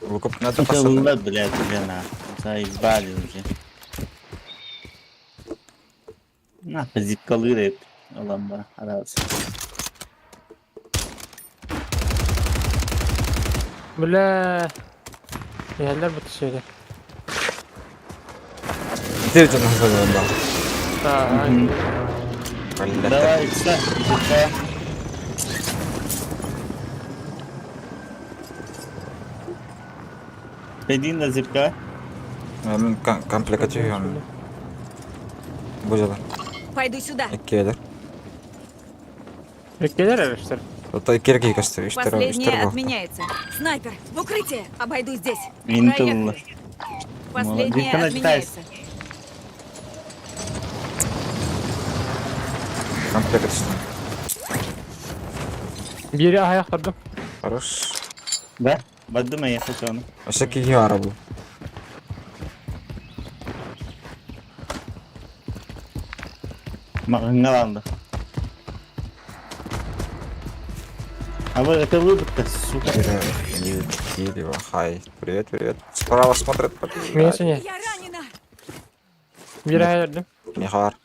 Выкуп надо посадить. Allah блядь, бля, Заебали уже. Нахуй зипкалыр hep. Ulan bana arası. Бля. Иһэллэр бу түсүгэ. Диржен да. Да. Давай, kısa. Zipka. Dediğin de zipka. Мен комплект чүйөм. Бу жала. Пойду сюда. Иккелер. Иккилэр эрэ Ото иккерге көстөр, үштер, үштер Последняя бу. отменяется. Снайпер, в укрытие! Обойду здесь. Интулла. Проехали. Последняя Молодец. отменяется. Комплект түстүм. Бири аһайах турдум. Хорош. Да? Баддым я хочу onu. Ошо киги ара бу. Мағыңа алды. А вот это выбытка, сука. Кири, хай. Привет, привет. Справа смотрит. Мен сене. Я ранена! Бири аһай турдум. Михар.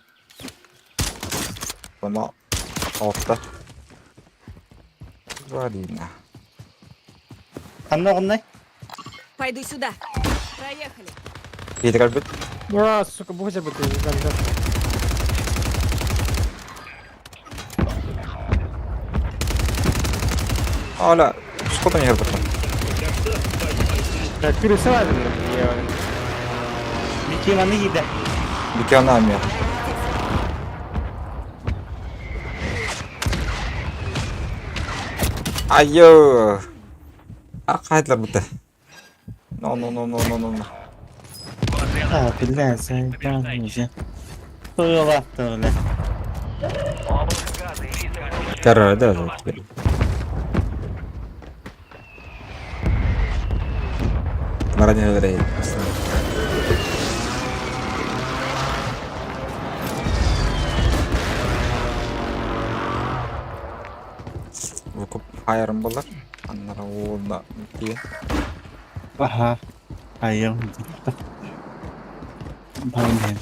Бұны алтта. Валина. Қандай қандай? Пойду сюда. Проехали. Кейді кәлбет. Ура, сука, бу хотя бы ты. Аля, что не хербет? Так, пересылай мне. Бикеманы киді. Биканами. Айо. Арқайдылар бұты. No, no, no, no, no, no, no. А, бля, заебал уже. Тойлапты, бля. Облако газа и лица помощи. Террор, да, же теперь. Нарадин рейд. Выкуп хайырым болар. Аннара уолда тие. Аха. Айым. Баҕар иһэн.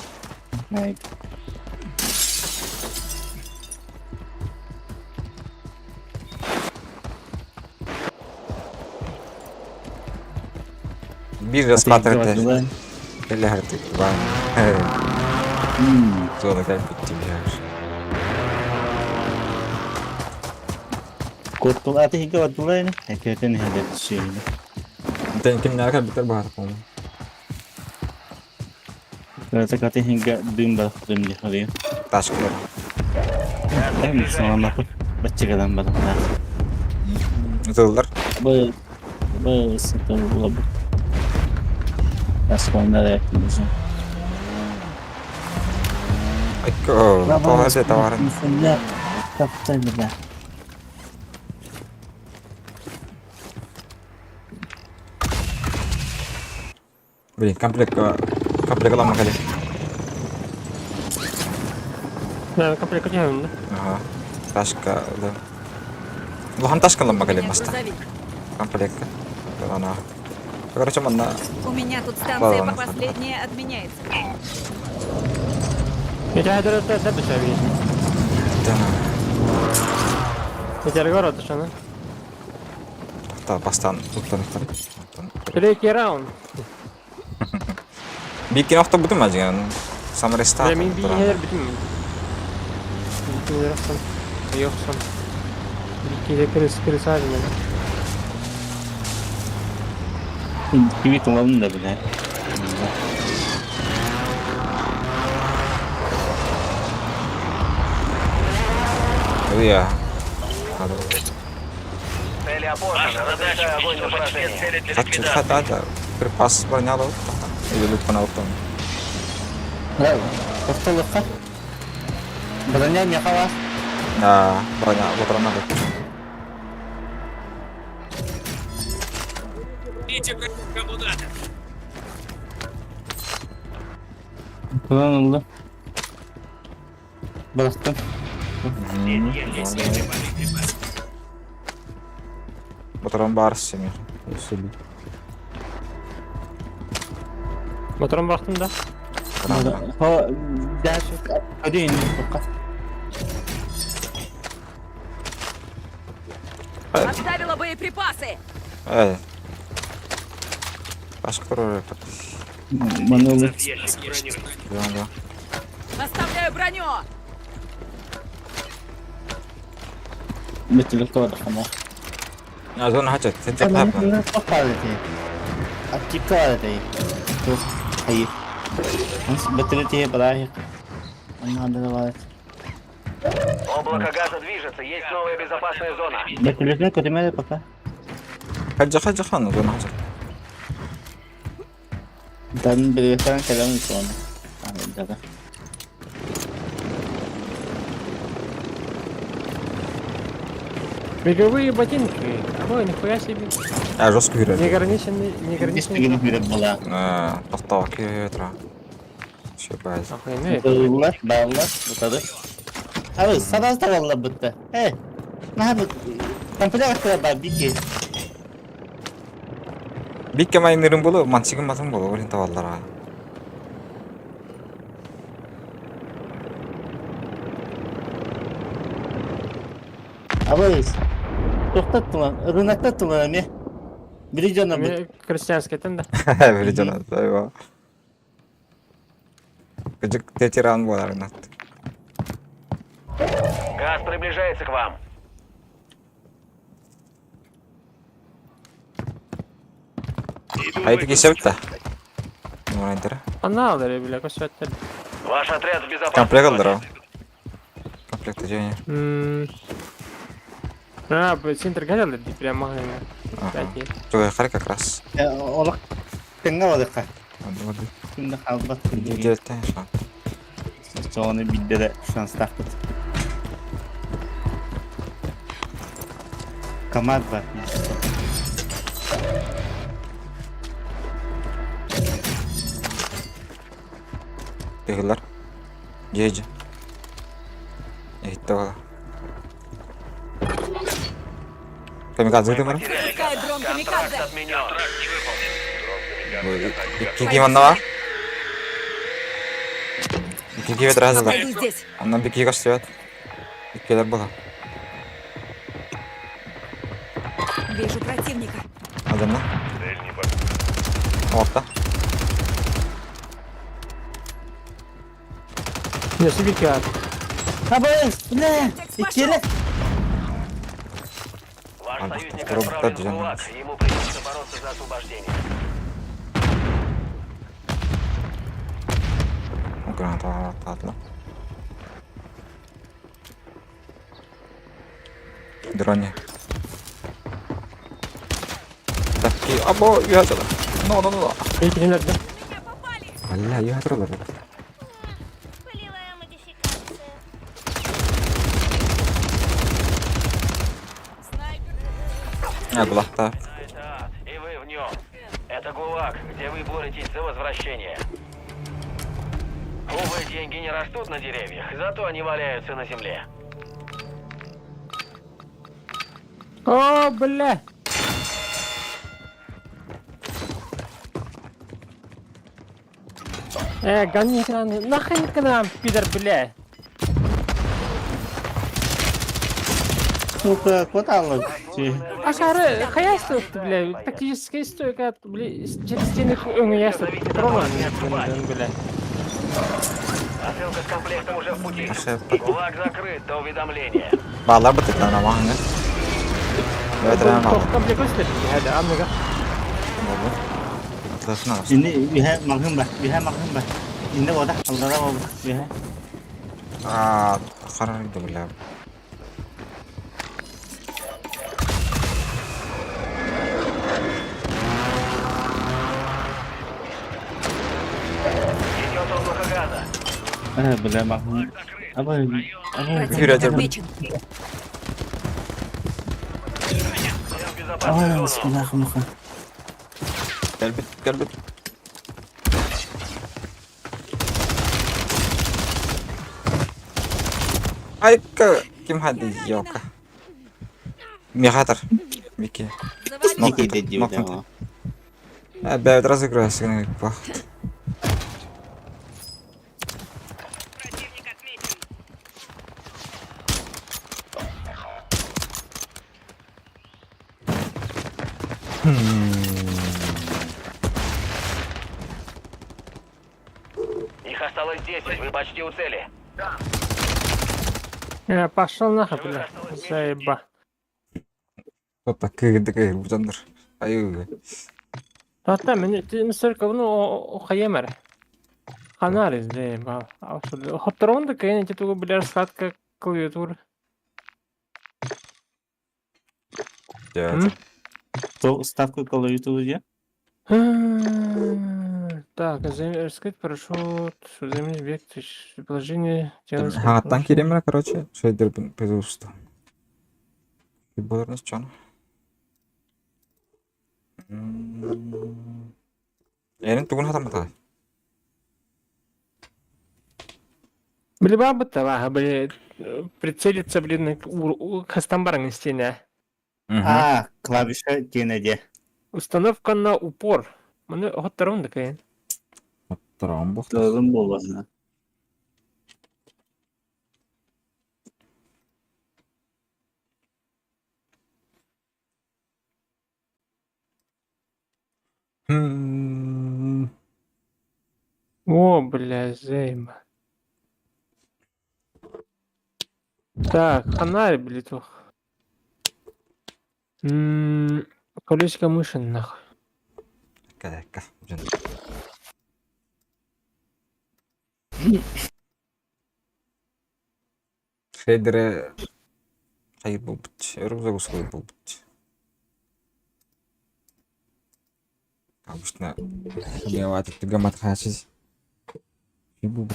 Биир рассматривать кэлэһэрдик баан. Зона кэлбит дии. Куоттул аты иһгэ бардылар ини. Экиэтин иһэлэр сиэһини. Тэн кимнээх кэлбиттэр баһар по-моему. Кыратык аты иһингэ дым барахтым дии харыйа. Ташкалар. Эм саҥалапыт баччыгадан барахтаах. Ытыллар. Бу бу сытар булабыт. Аспандар этимизин. Айко, тоҕо эдэ товарын. Таптан била. Блин, комплект комплект ламма кэлин. Да, комплект кутуһабын да. Ага. Ташка, да. Улахан ташка ламма У кэлин меня маста. грузовик. Комплектка. Ана. Короче, манна У меня тут станция Ладно, по последняя отменяется. Я тебе говорю, это видишь. Да. Я тебе говорю, это что, ну? Та бастан уттан Третий раунд. Бикин охто бутум ажыган. Самареста. Бля, мин биһэр бүтүм. Бүтүм Йохсон. Биккиде крыс крыс ажын. Кими тулабын да бile. Ия. Цели опознаны. Разрешаю огонь на поражение. Хат хат ата. Припас бронялы. Или лутка оттон. Тохтолукка. Броня мехала. Да, броня, броня. Кому надо. Kullan oldu. Bıraktım. Батарон бар семья. Моторун бактым да. Ho, Hadi in. Оставила боеприпасы! Э. Башка көрөр. Манулы. Да, да. Оставляю броню! Бүтүлүк кабадахана. Азон хачат. Сен хапман. Hayır. Бөтүлүк барахик. Анна бар. Облако газа движется. Есть новая безопасная зона. Бөтүлүкне көтүмө пока. Хаджа хаджа хан зона хачат. Дан биргетен келем соны. Да. Беговые ботинки. Ой, нихуя себе. А жестко жүрөт. Неограниченный, неограниченный. Бир була. Э, токтоо кире Все баз. Охуенно. Баллар, баллар, бутады. Abi sana tavalla bitti. Hey. Ne yapı? Компьютер бар бики. Бикке майнырын болу, мансигин матын болу, олин таваллара. Abi тоқтаттылар, рыноктаттылар эме. Бiri жана бит. Крестьянский тен да. Бир жана, айва. Кыжык тетеран болар нат. Газ приближается к вам. Айты кесеп та. Нурайдыр. Ана алыр, бля, көсөттер. Ваш отряд в безопасной Комплект зоне. алдыр. Комплект жеңе. А, центр горел, прям магазин. Ага. Жой кар как раз. Олақ теңге алыққа. Онды. Күнді қалбат. Жетен шан. Соны бидде шанс тақпыт. Камаз бар. Тегилер. Жеже. Эйтте бала. Камикадзе дымыр. Запускаю дрон Контракт камикадзе! отменен. Икки ким онно бар? Икки разылар. Обойду здесь. Онон бикиги көстүбэт. Иккилэр була. Вижу противника. Адана. Орта. Не, себе ад. Абы, бля, иккилэ. Ваш А, союзник второй отправлен в бутыль, ГУЛАГ. Ему придется бороться за освобождение. Граната атла. Дрони. Такие, або, я сюда. No, no, no. Иккилер да. Меня попали. Бля, я троллер. Полевая модификация. Я была та. Это ад, и вы в нем. Это ГУЛАГ, где вы боретесь за возвращение. Увы, деньги не растут на деревьях, зато они валяются на земле. О, бля. Гони экран. Нахрен экран, пидор, бля. Сука, куда алып? Ашары, хаясты, бля, тактическая стойка, бля, через стены өңі Троллан, бля. Посылка с комплектом уже в пути. Шеф. ГУЛАГ закрыт до уведомления. Балар бытык на махны. Я тренер. Комплект өстер, хәді, анныға. Атласына. Инде биһә маңһын ба, биһә маңһын ба. Инде ода, алдара ол, биһә. А, харар бля. Идет облако газа. Э, бля, маңһын. Абы, абы. Противник Вперед, отмечен. Всем в безопасную Ай, зону. бисмиллахиррахманиррахим. Gelbit, gelbit. Айка, ким хады ёка. Мехатор. Мики. Завали. Мики деди, Нокнутый. А, бля, разыгрывайся, пах. Противник отмечен. Их осталось 10, вы почти у цели. Пошел нахуй, бля, заеба. Кто такие, бутандыр. Аю. Hatta men настолько, ну, хаемер. Анализ, заеба. Хотторон такая, не тету, бля, раскладка клавиатуры. То ставку клавиатуру де? Так, раскрыть парашют, заменить объект, положение, тела. Ха, танки ремера, короче, шейдер пожалуйста. Футболер чон. Эрин тугун хатамата. Бля, баба това, бля, прицелиться, блин, кастамбарың стене. А, клавиша кене де. Установка на упор. Маны хотторон такая. Трамбо. Тылым болбасына. О, бля, зейма. Так, ханарь, блядь, ох. Колесико мыши, нахуй. Кадакка. Шейдере хайыр болбут. Өрүм загрузка болбут. Обычно меват тугамат хачис. Бу бу.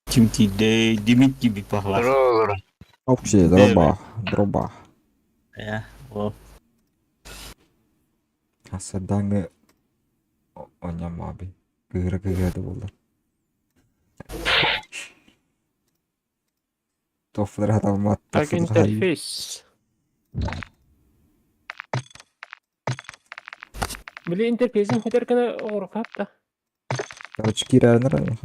Ким тиде, демит gibi пахла. Вообще, дроба, дроба. Ээ, о. Сардаҥы оонньоомообуй, кыыһыра-кыыһыра да буоллар. Туохпутун хатаммат Так, интерфейс. Били интерфейсин хотер гына оҥоруохха да. Короче, киирэринэр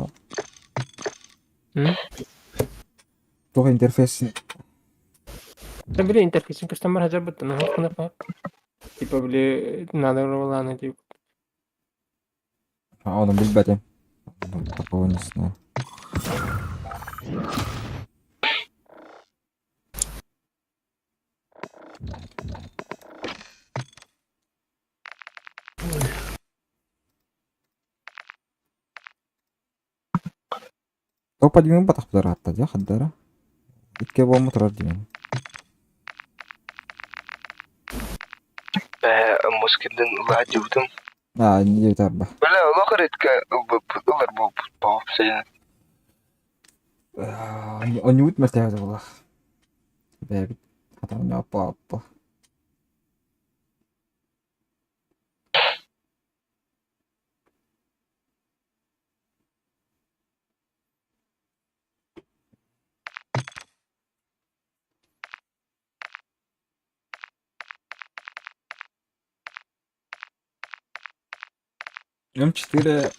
Туох интерфейсин Да били интерфейсин көстөн бар хажар быттан оһох Типа били надо ролланы тип. А, ону билбэтим. Такого не знаю. Топ поднимем батахпытар аатта дьэ хардара. Икки буоммут турар диэн. Ээ, мускидин ылаадьыбытым. Аа, не тарба. Бля, олох редко ылбыппыт, ылар буолбут боҕупсайын. Онньубут мэртээбит буоллах. Бэйэбит хатан аппа. М4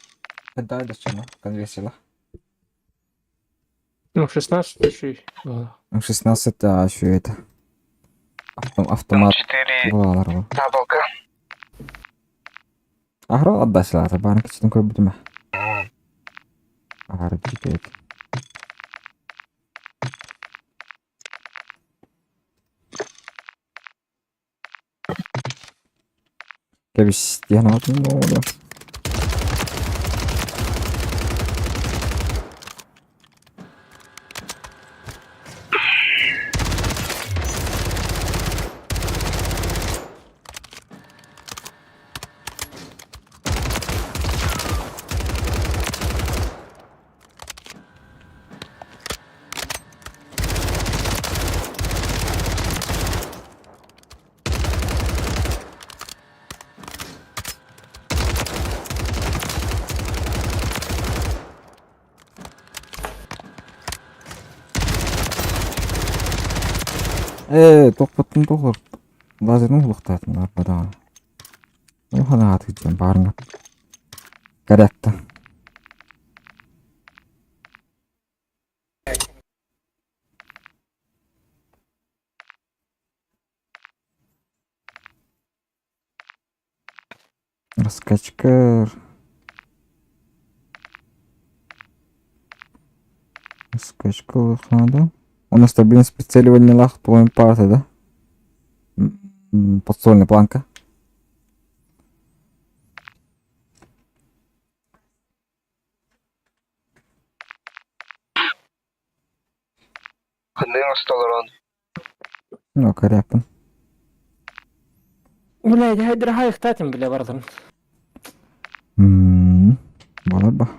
когда дочема конверсия. Ну, 16 тысяч. М16 а еще это. Автомат. М4 Буолалар табалка. Ахро отдасылаата баарын кичтен көрбүтүм. Ахары жипет. Кэбис диэн аатын оҕолор. Ээ, тохпоттун тоҕор. Лазерын улуктаатын арбадаҕа. Уханаат кыдьан баарыңа. Корректно. Раскачка. Раскачка надо. У нас стабильность прицеливания лах твоим парта, да? Подствольная планка. Ханнык остолорон. Ну, корректно. Бля, я дорогая ихтатым, бля, бардым. Балаба.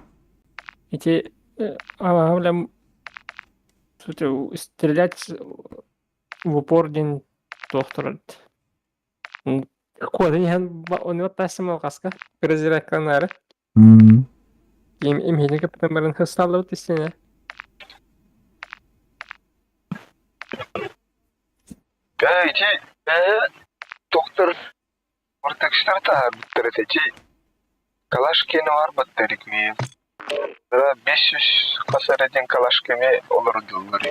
Эти, а, бля, стрелять в упор день доктор. Код, он тасымал каска. Разираканары. Им им капитан хасталып тисене. Ээ, ити, ээ, доктор Вортекстар таһаарбыттар этэ ити. Калаш киэнэ баҕарбаттар икмиин. 500 хас эрэ диэн калаш кэми олордуллар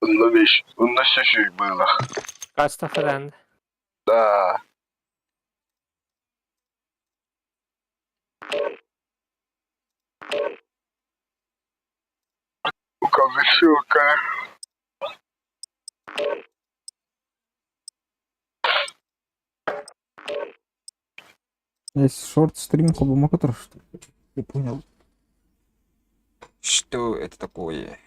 Онно беш, онно сөшүй было. Каста хадан. Да. Указышылка. Есть шорт стрим хобомокатор, что ли? Не понял. Что это такое?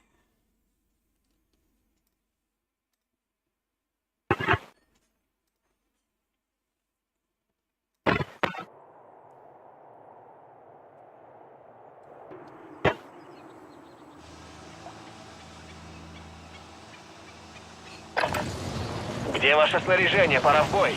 Где ваше снаряжение? Пора в бой.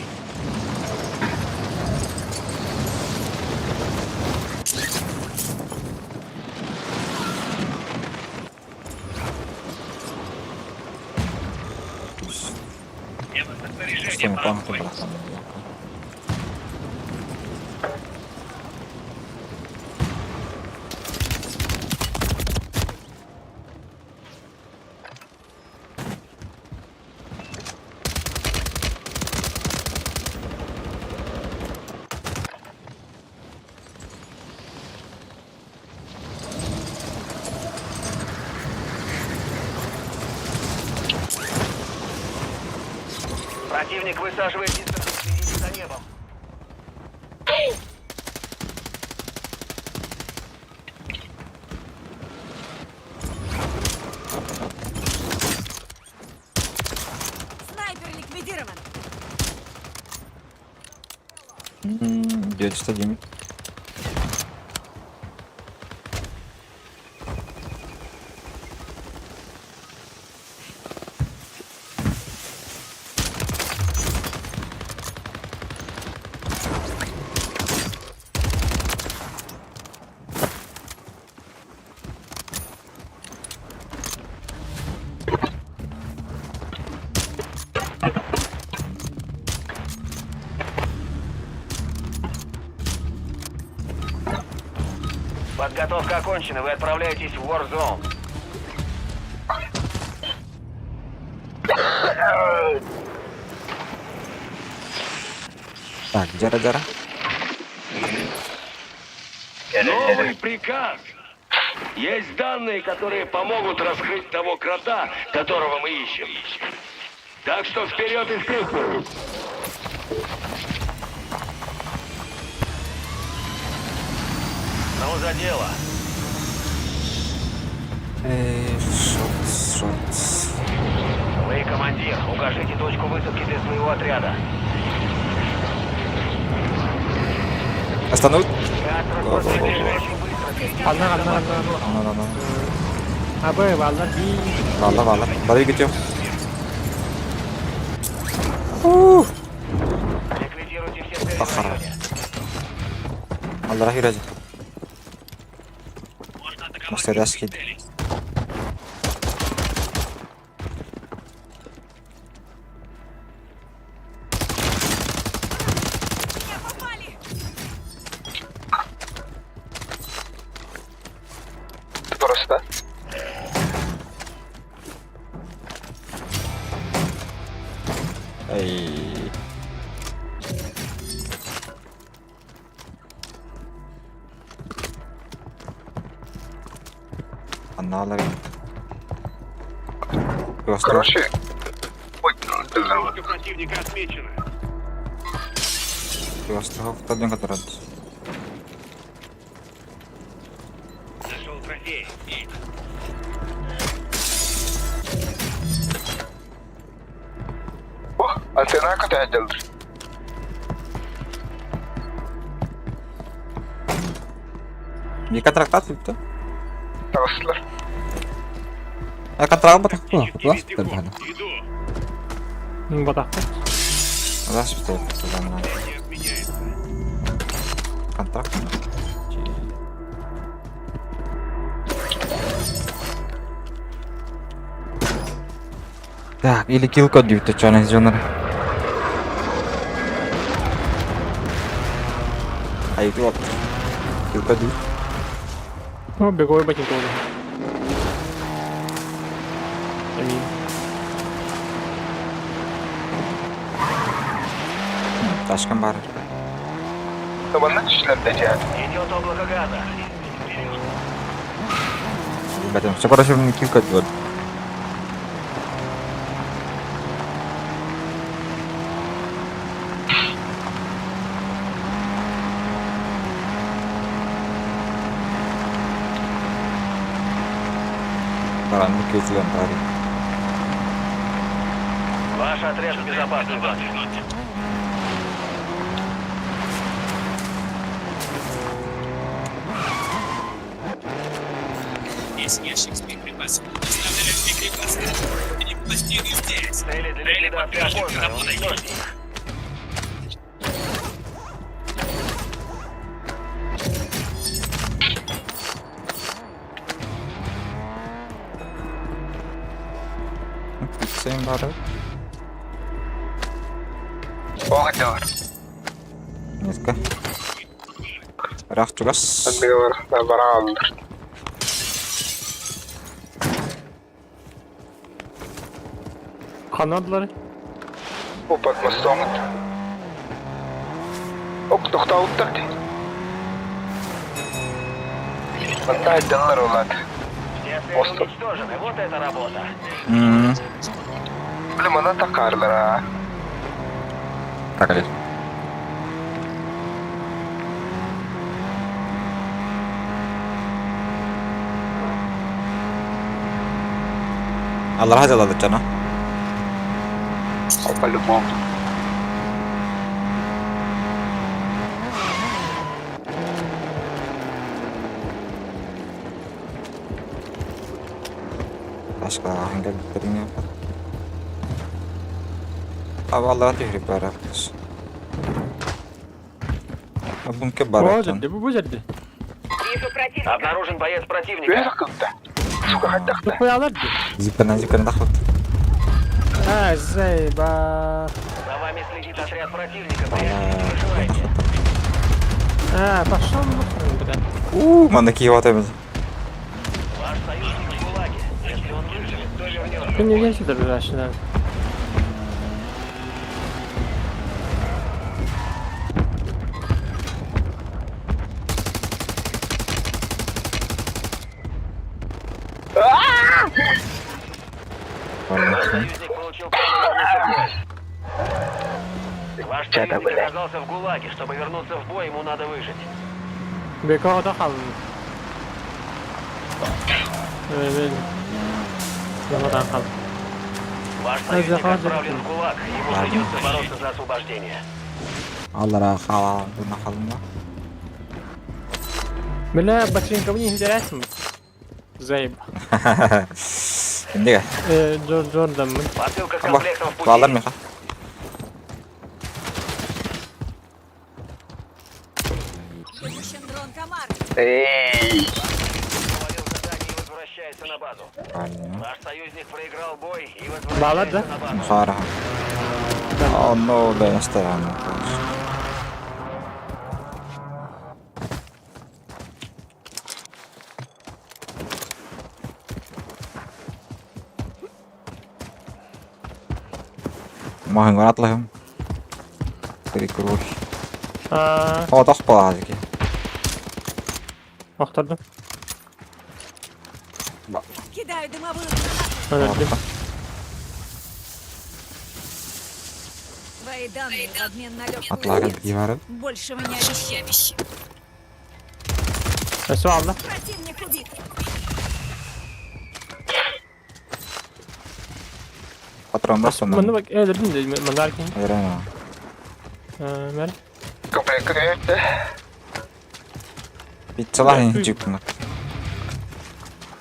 Противник высаживает десант. Следите за небом. Снайпер ликвидирован. 909. Подготовка окончена. Вы отправляетесь в Warzone. Так, дьара-дьара. Новый приказ. Есть данные, которые помогут раскрыть того крота, которого мы ищем. Так что вперед, инспектор! Ну, за дело. Эй, шортс, шортс. Вы командир. Укажите точку высадки для своего отряда. Остановить? Газ распространяется очень быстро. Перейдите Анна, в анна, безопасную анна. зону. На, на, на. Абы, баллар, би. Валла, валла. Бары кетем. Ликвидируйте все цели в Похара. районе. Аллах юрәзи. Мастеряс кид. Меня попали! Просто. Эй. Аналар. Короче, ой, Тадын катарат. О, антенна көтәділдір. Не контрактат битте. Тағыстылар. А контракт батак бу. Лас битте. Батак. Лас битте. Контракт. Так, или килл код дип чана жонор. Ай, вот. Килл код. О, беговой ботинок. Аминь. Ташкан бар. Табанна түшлерде жа. Идет облако газа. Ребята, все короче, мне килл код вот. Баран килл пари. Ваш отряд в безопасной зоне. Есть ящик с боеприпасами. Доставили боеприпасы. Цели для ликвидации опознаны. Уничтожьте их. Пиццейм бары. Ох, доор. Несколько. Ыраах чугас. Андыгар барааллар. Канадалар. Упат мостоҥут. Ок тохтообуттар дии. Манна айдаллар улаат. Все цели Остров. уничтожены. Вот это работа. Били манан такаарлара. Так, Олег. Аллараа дьалалыт дьоно. По-любому. Ташкалааһын кэлбиттэриҥ Абаллара түһүрүк бара. Бунке Бу бараттан. жерде, бу жерде. Вижу противника. Обнаружен боец противника. Үөр кытта. Сука хайдахта. Тупуялар ди. Зипернен зипернен тахпыт. А, зайба. За вами следит отряд противника. Прячьтесь и выживайте. А, пошел нахрен, бля. Уу, манна киһи отабын. Ваш союзник в ГУЛАГе. Если он выживет, то вернется. Ты не я сюда ближайший, да. Союзник получил право вернуться в бой. Ваш Чё-то, союзник блядь. оказался в ГУЛАГе. Чтобы вернуться в бой, ему надо выжить. Бекода қалдым. Ой, Ямадан қалдым. Ваш союзник заходит. отправлен в ГУЛАГ. Ему Ладно. придется бороться за освобождение. Аллараа хаалаа буна халма. Бля, ботинка мне интересен. Зайба. Индига. Джордан. Посылка с Аба. комплектом в пути. Баалар миха. Выпущен дрон Комар. Эй. Провалил задание и возвращается на базу. Ваш союзник проиграл бой и Баалар, возвращается да? на базу. Хаара. Oh no, бэстэрэн. Маһын атлаһым. Перекрой. А, О, тохпаа дики. ақтардым. Кидаю дымовую гранату. Өлдім. Твои данные в обмен на легкую Атлага смерть. дивары. Большего не обещаю. Өсіп алды. Противник убит. Патрон бас Мында онан. бак өлдірдім де, мында аркин. Айрана. Мэр. Комплект үөрдэ. Пиццалар жүкмө.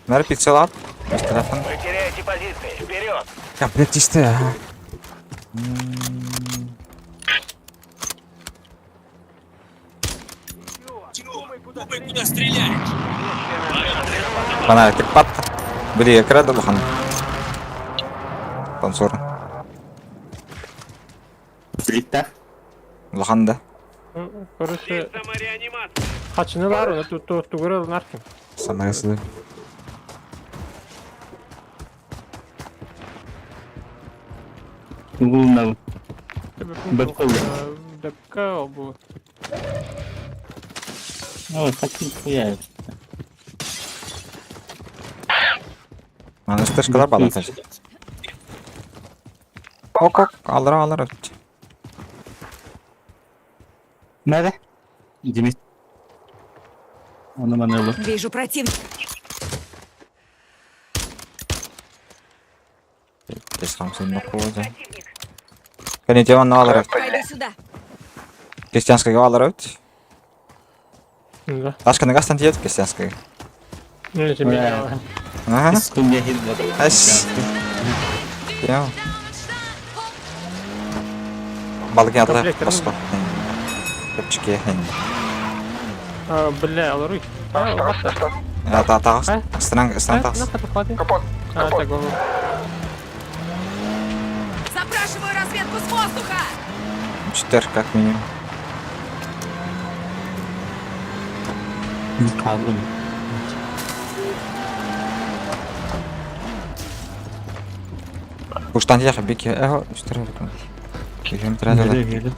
Мэр пиццалар. Өс телефон. Вы теряете позиции. Вперед! Я, блядь, чисто. Бана типпат. Били экрада бухан. Танцор. Слиттах. Улахан да. Короче, хачынылар, оны тугыры наркин. Самарасы. Угулна. Бэкколы. Бэкка бу. Ой, хотим хуя. Маны стышкалар балатар. Ок ок алыр алыр. Nerede? Димит. Оны мана olur. Вижу противника. Тес хамсын нокуоза. Кani жаман алыр. Пойду сюда. Крестьянская алыр өт. Да. Ташканы гастан тиет крестьянская. Не, тебе. Бля. Ага. Искуня хит Ас. Я. Балык ятла боско. Чепчики. Бля, аларуй. Та тагыс. Астынан астынан тагыс. Капот. Капот. Запрашиваю разведку с воздуха! Четыре как минимум. Kaldım. Уштан тиях бики. Эхо, четыре. Килем траза. Nereye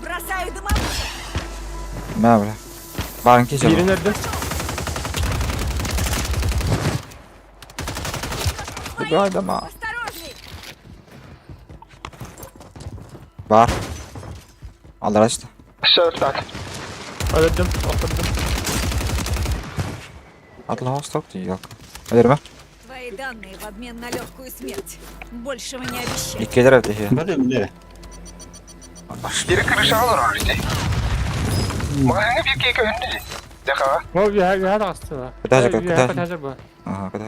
Бросаю дымовуху! Мә бля. Барын кичә. Бирин өрдө. Давай дома. Осторожней! Бар. Алдар işte. Все так. Өлөрдүм, охтордум. Атла стоп ти yok. Öldürme. Твои данные в обмен на легкую смерть. Большего не обещаю. İki lira öteki. Böyle böyle. Biri kırışa alır orada. Магазинге bir кейке önünde. Defa. Ол үһә тагысты. Кытайжа, кытайжа. Кытайжа бу. Aha kadar.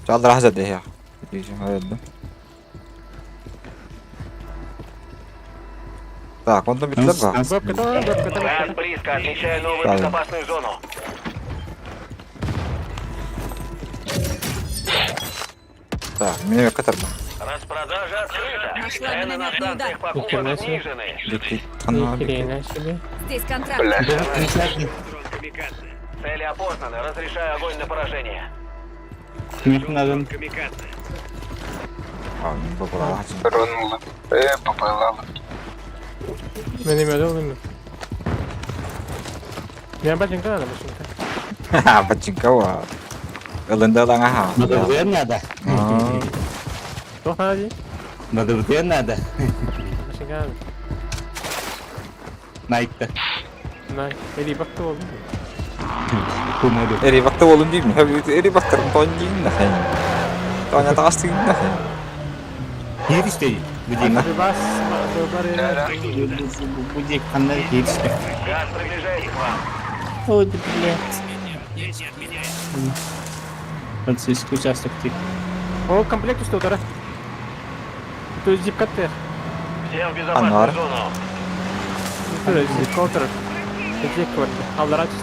Çaldır hazır diye ya. Diyeceğim öldüm. Так, онда bittiler bak. Бөп кыталар, бөп кыталар. Газ близко. Отмечаю новую Правильно. безопасную зону. Так, мине kadar bu. Распродажа открыта. Нашла Цены на минометный станциях удар. покупок Нихрена себе. снижены. Бики tanı бики. Хрена себе. Здесь контракт. Цели опознаны. Разрешаю огонь на поражение. Mümkün Abi bu kadar hacı. Ronuldu. Э, попала. Мен эме олым. Мен бачынка надо бачынка. Ha, бачинка ва. Ылында lan aha. Надо надо. Тох надо ди? Надо надо. Бачынка надо. Nike'da. Най, эри бакты болдум. Kumadı. Eri baktı oğlum değil mi? Eri baktırım ton değil mi? Tonya taas değil mi? Yer işte. Bu değil. Бas, бар. Bu değil. Kanlar yer işte. Газ приближается к вам. Ой, блядь. Французский участок тип. Ол комплект үстө утара. То зип каттер. Всем в безопасную Анвар. зону. Зип каутер. Зип квартир. Алдар ачты.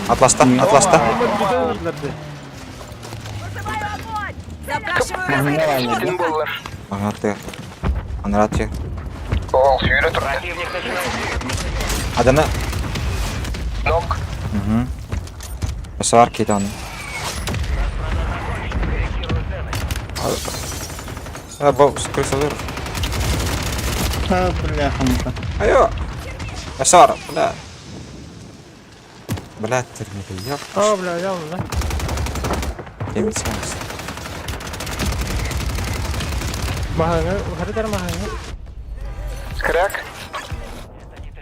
Атласта, Атласта. Вызываю огонь! Запрашиваю разведку с Kim воздуха! bollar. Anlattı. Anlattı. Ol, yürü turda. Противник начинает Adana. Nok. Hı hı. Mesela ki tane. Ha, bu скрысалар. Ha, бля, хамка. Айо. Асар, бля. Бля, термиди yok. О, бля, ялны да. Yemin Махаңа, харитар махаңа. Скряк.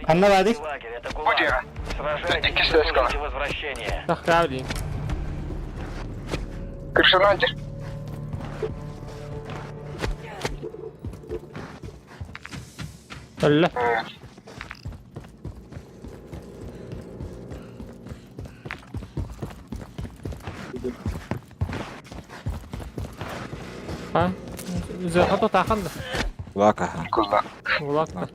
Kanlar hadi. лагерь. Это ГУЛАГ. Будера. Сражайтесь, Икки и связь заслужите возвращение. Тахравди. Kırşanandır. Алла. А? За хато таханда. Kulak aha. Kullan. Улакта.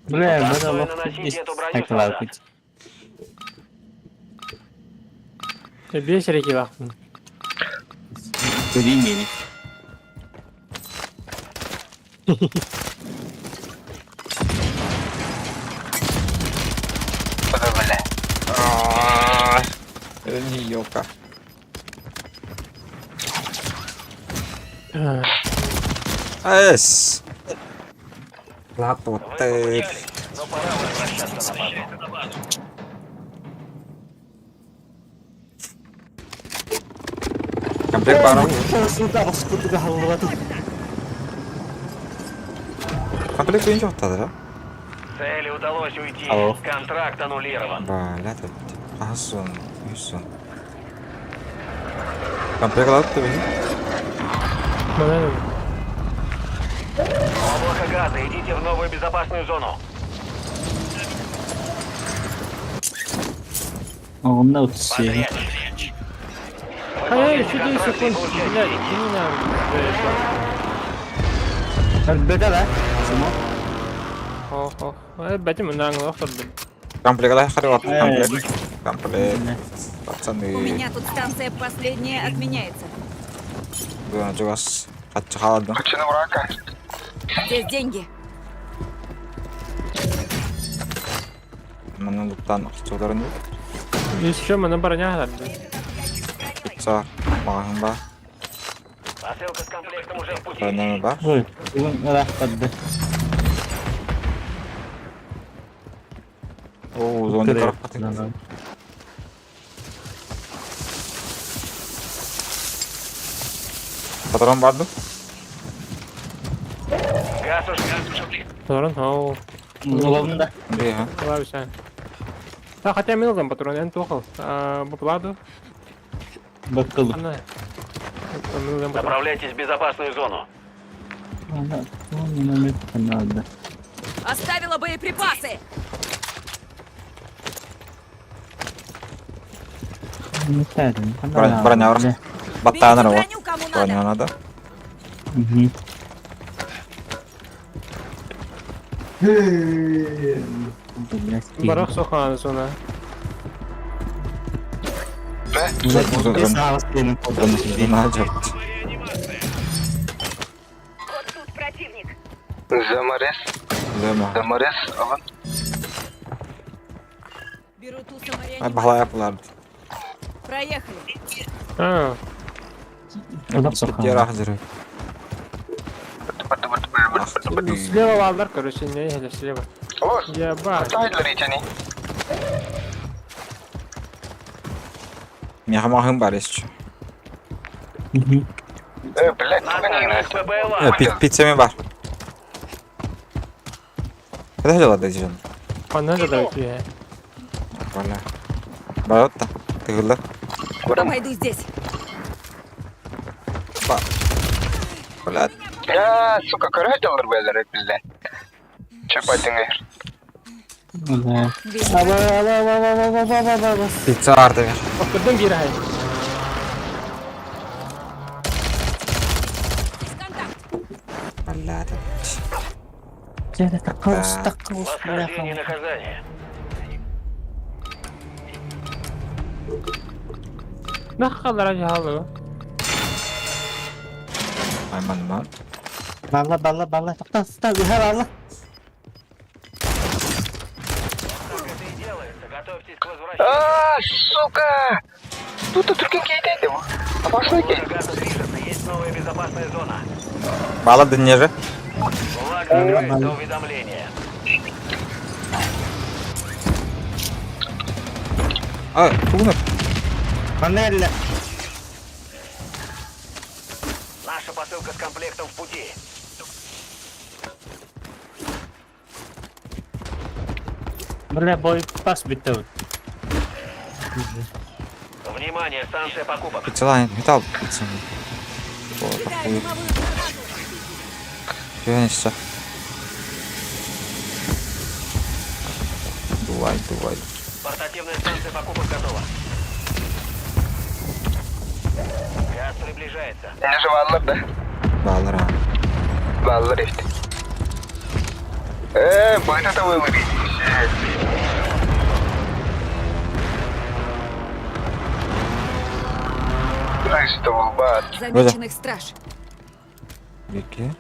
Бля, Достойно bana bak. носить эту броню, Takılar солдат. kuç. Беш реки бактым. Dediğim yeni. Böyle. Yok ha. Es. Лапу Вы ты. скучали, но пора возвращаться на базу. Комплект бару. Комплект birinci ortada da. Цели удалось уйти. Алло. Контракт аннулирован. Бля, ты. Асун, юсун. Комплект алып ты бeni. Облако газа, идите в новую безопасную зону. Оҕунна утуссуйа. А я еще 10 секунд, блядь, не надо. Өлбөтө да. Симо. Ох, ох. Бэтим мына охтордум. Комплект дай харват. Э. Комплект. Комплект. У Пацаны. меня тут станция последняя отменяется. Бүгін жугас. Хатчы халадым. Кычыны брака. Здесь деньги. Маны луптан охчуларын Еще мына броня да. Пицца. Мағын ба. Посылка с комплектом уже в пути. Бронями бар. Ой, бүгін ырахтарды. О, зонды карап катын. Патрон барды. Газ уже, газ уже близко. Торон, оу. Уловында. Бия. Лавиша. Да, хотя мен алган патрон, мен тоқыл. Бупладу. Бакылы. Ана. Мен алган патрон. Направляйтесь в безопасную зону. Надо. Оставила боеприпасы! Броня бар. Баттаныр Берите бар. броню, кому надо! Броня надо. Барах сохан зона. Зона жұрт. Вот тут противник. Замарес. Зема. Замарес. Алын. Беру ту Ай, самореанимацию. бала yapılardı. Проехали. А, Diğer ahzırı. слева валдар, короче, не ехали слева. Ос. Я ба. Тайлар ичени. Мехамахым бар еще. Э, блядь, На туган данных играет. ПБЛА. Пиццами бар. Када жалады жон? Панада давайте. Бала. Баратта. Тыгылды. Обойду здесь. Ба. Блядь. Я, сука, көрө жалыр бәлер бизде. Чөп айтыңыр. Вижу. Пицца бар деп. Охтордум бир ай. Здесь контакт. Блядь. Восхождение наказание. Нахалар жалы. Айман ман. Бала бала бала. Тоқта, тоқта, үһә бала. Так это и делается. Готовьтесь к возвращению. А, сука! Тут түркен кейдейді bu. Опасный кей. Лужа газа движется. Есть новая безопасная зона. Бала дыннері. Флаг закрыт до уведомления. Ай, тугуна. Панель. Наша посылка с комплектом в пути. Бля, бой пас бітті. Внимание, станция покупок. Пиццалан металл пицца. Кидаю дымовую гранату. Күнәші. Дувай, дувай. Портативная станция покупок готова. Газ приближается. Ne жалыр да. Балар. Баллар işte. Э, bu это вылы. Что был бат. Замеченных страж. Екі.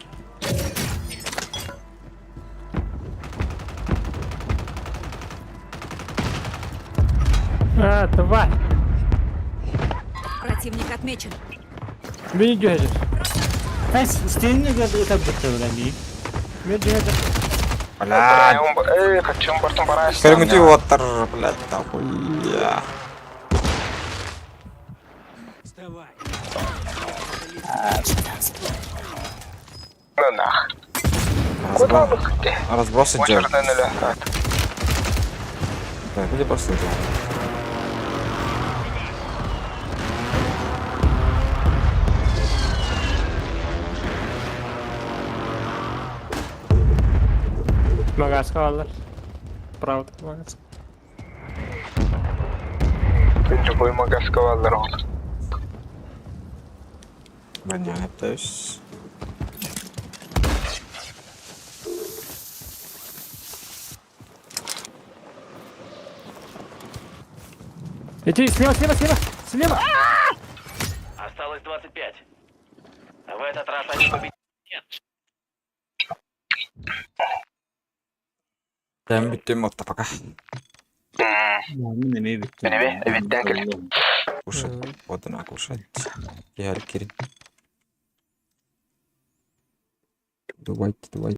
А, тварь. Противник отмечен. Бeni жөһәжер. Әй, стеніне көрді өтіп бітті, бля, ми. Мен жөһәжер. Блядь. Э, хочу бартын барайсың. Көріңді оттар, блядь, нахуй. Ну нах. Куда вы хотите? Разбросы делать. Очередной нуля. Да, люди просто делают. Магазка алар. Правда, магаз. Любой магазка бааллар ол. Понятно. Иди, слева, слева, слева, слева! Осталось 25. В этот раз они победят. Ben bittim отта пока. Мин эмиэ бүттүм. Мин эмиэ, эбиттэн кэлин. Кушать. Вот она кушать. Я кирин. Давайте, давайте.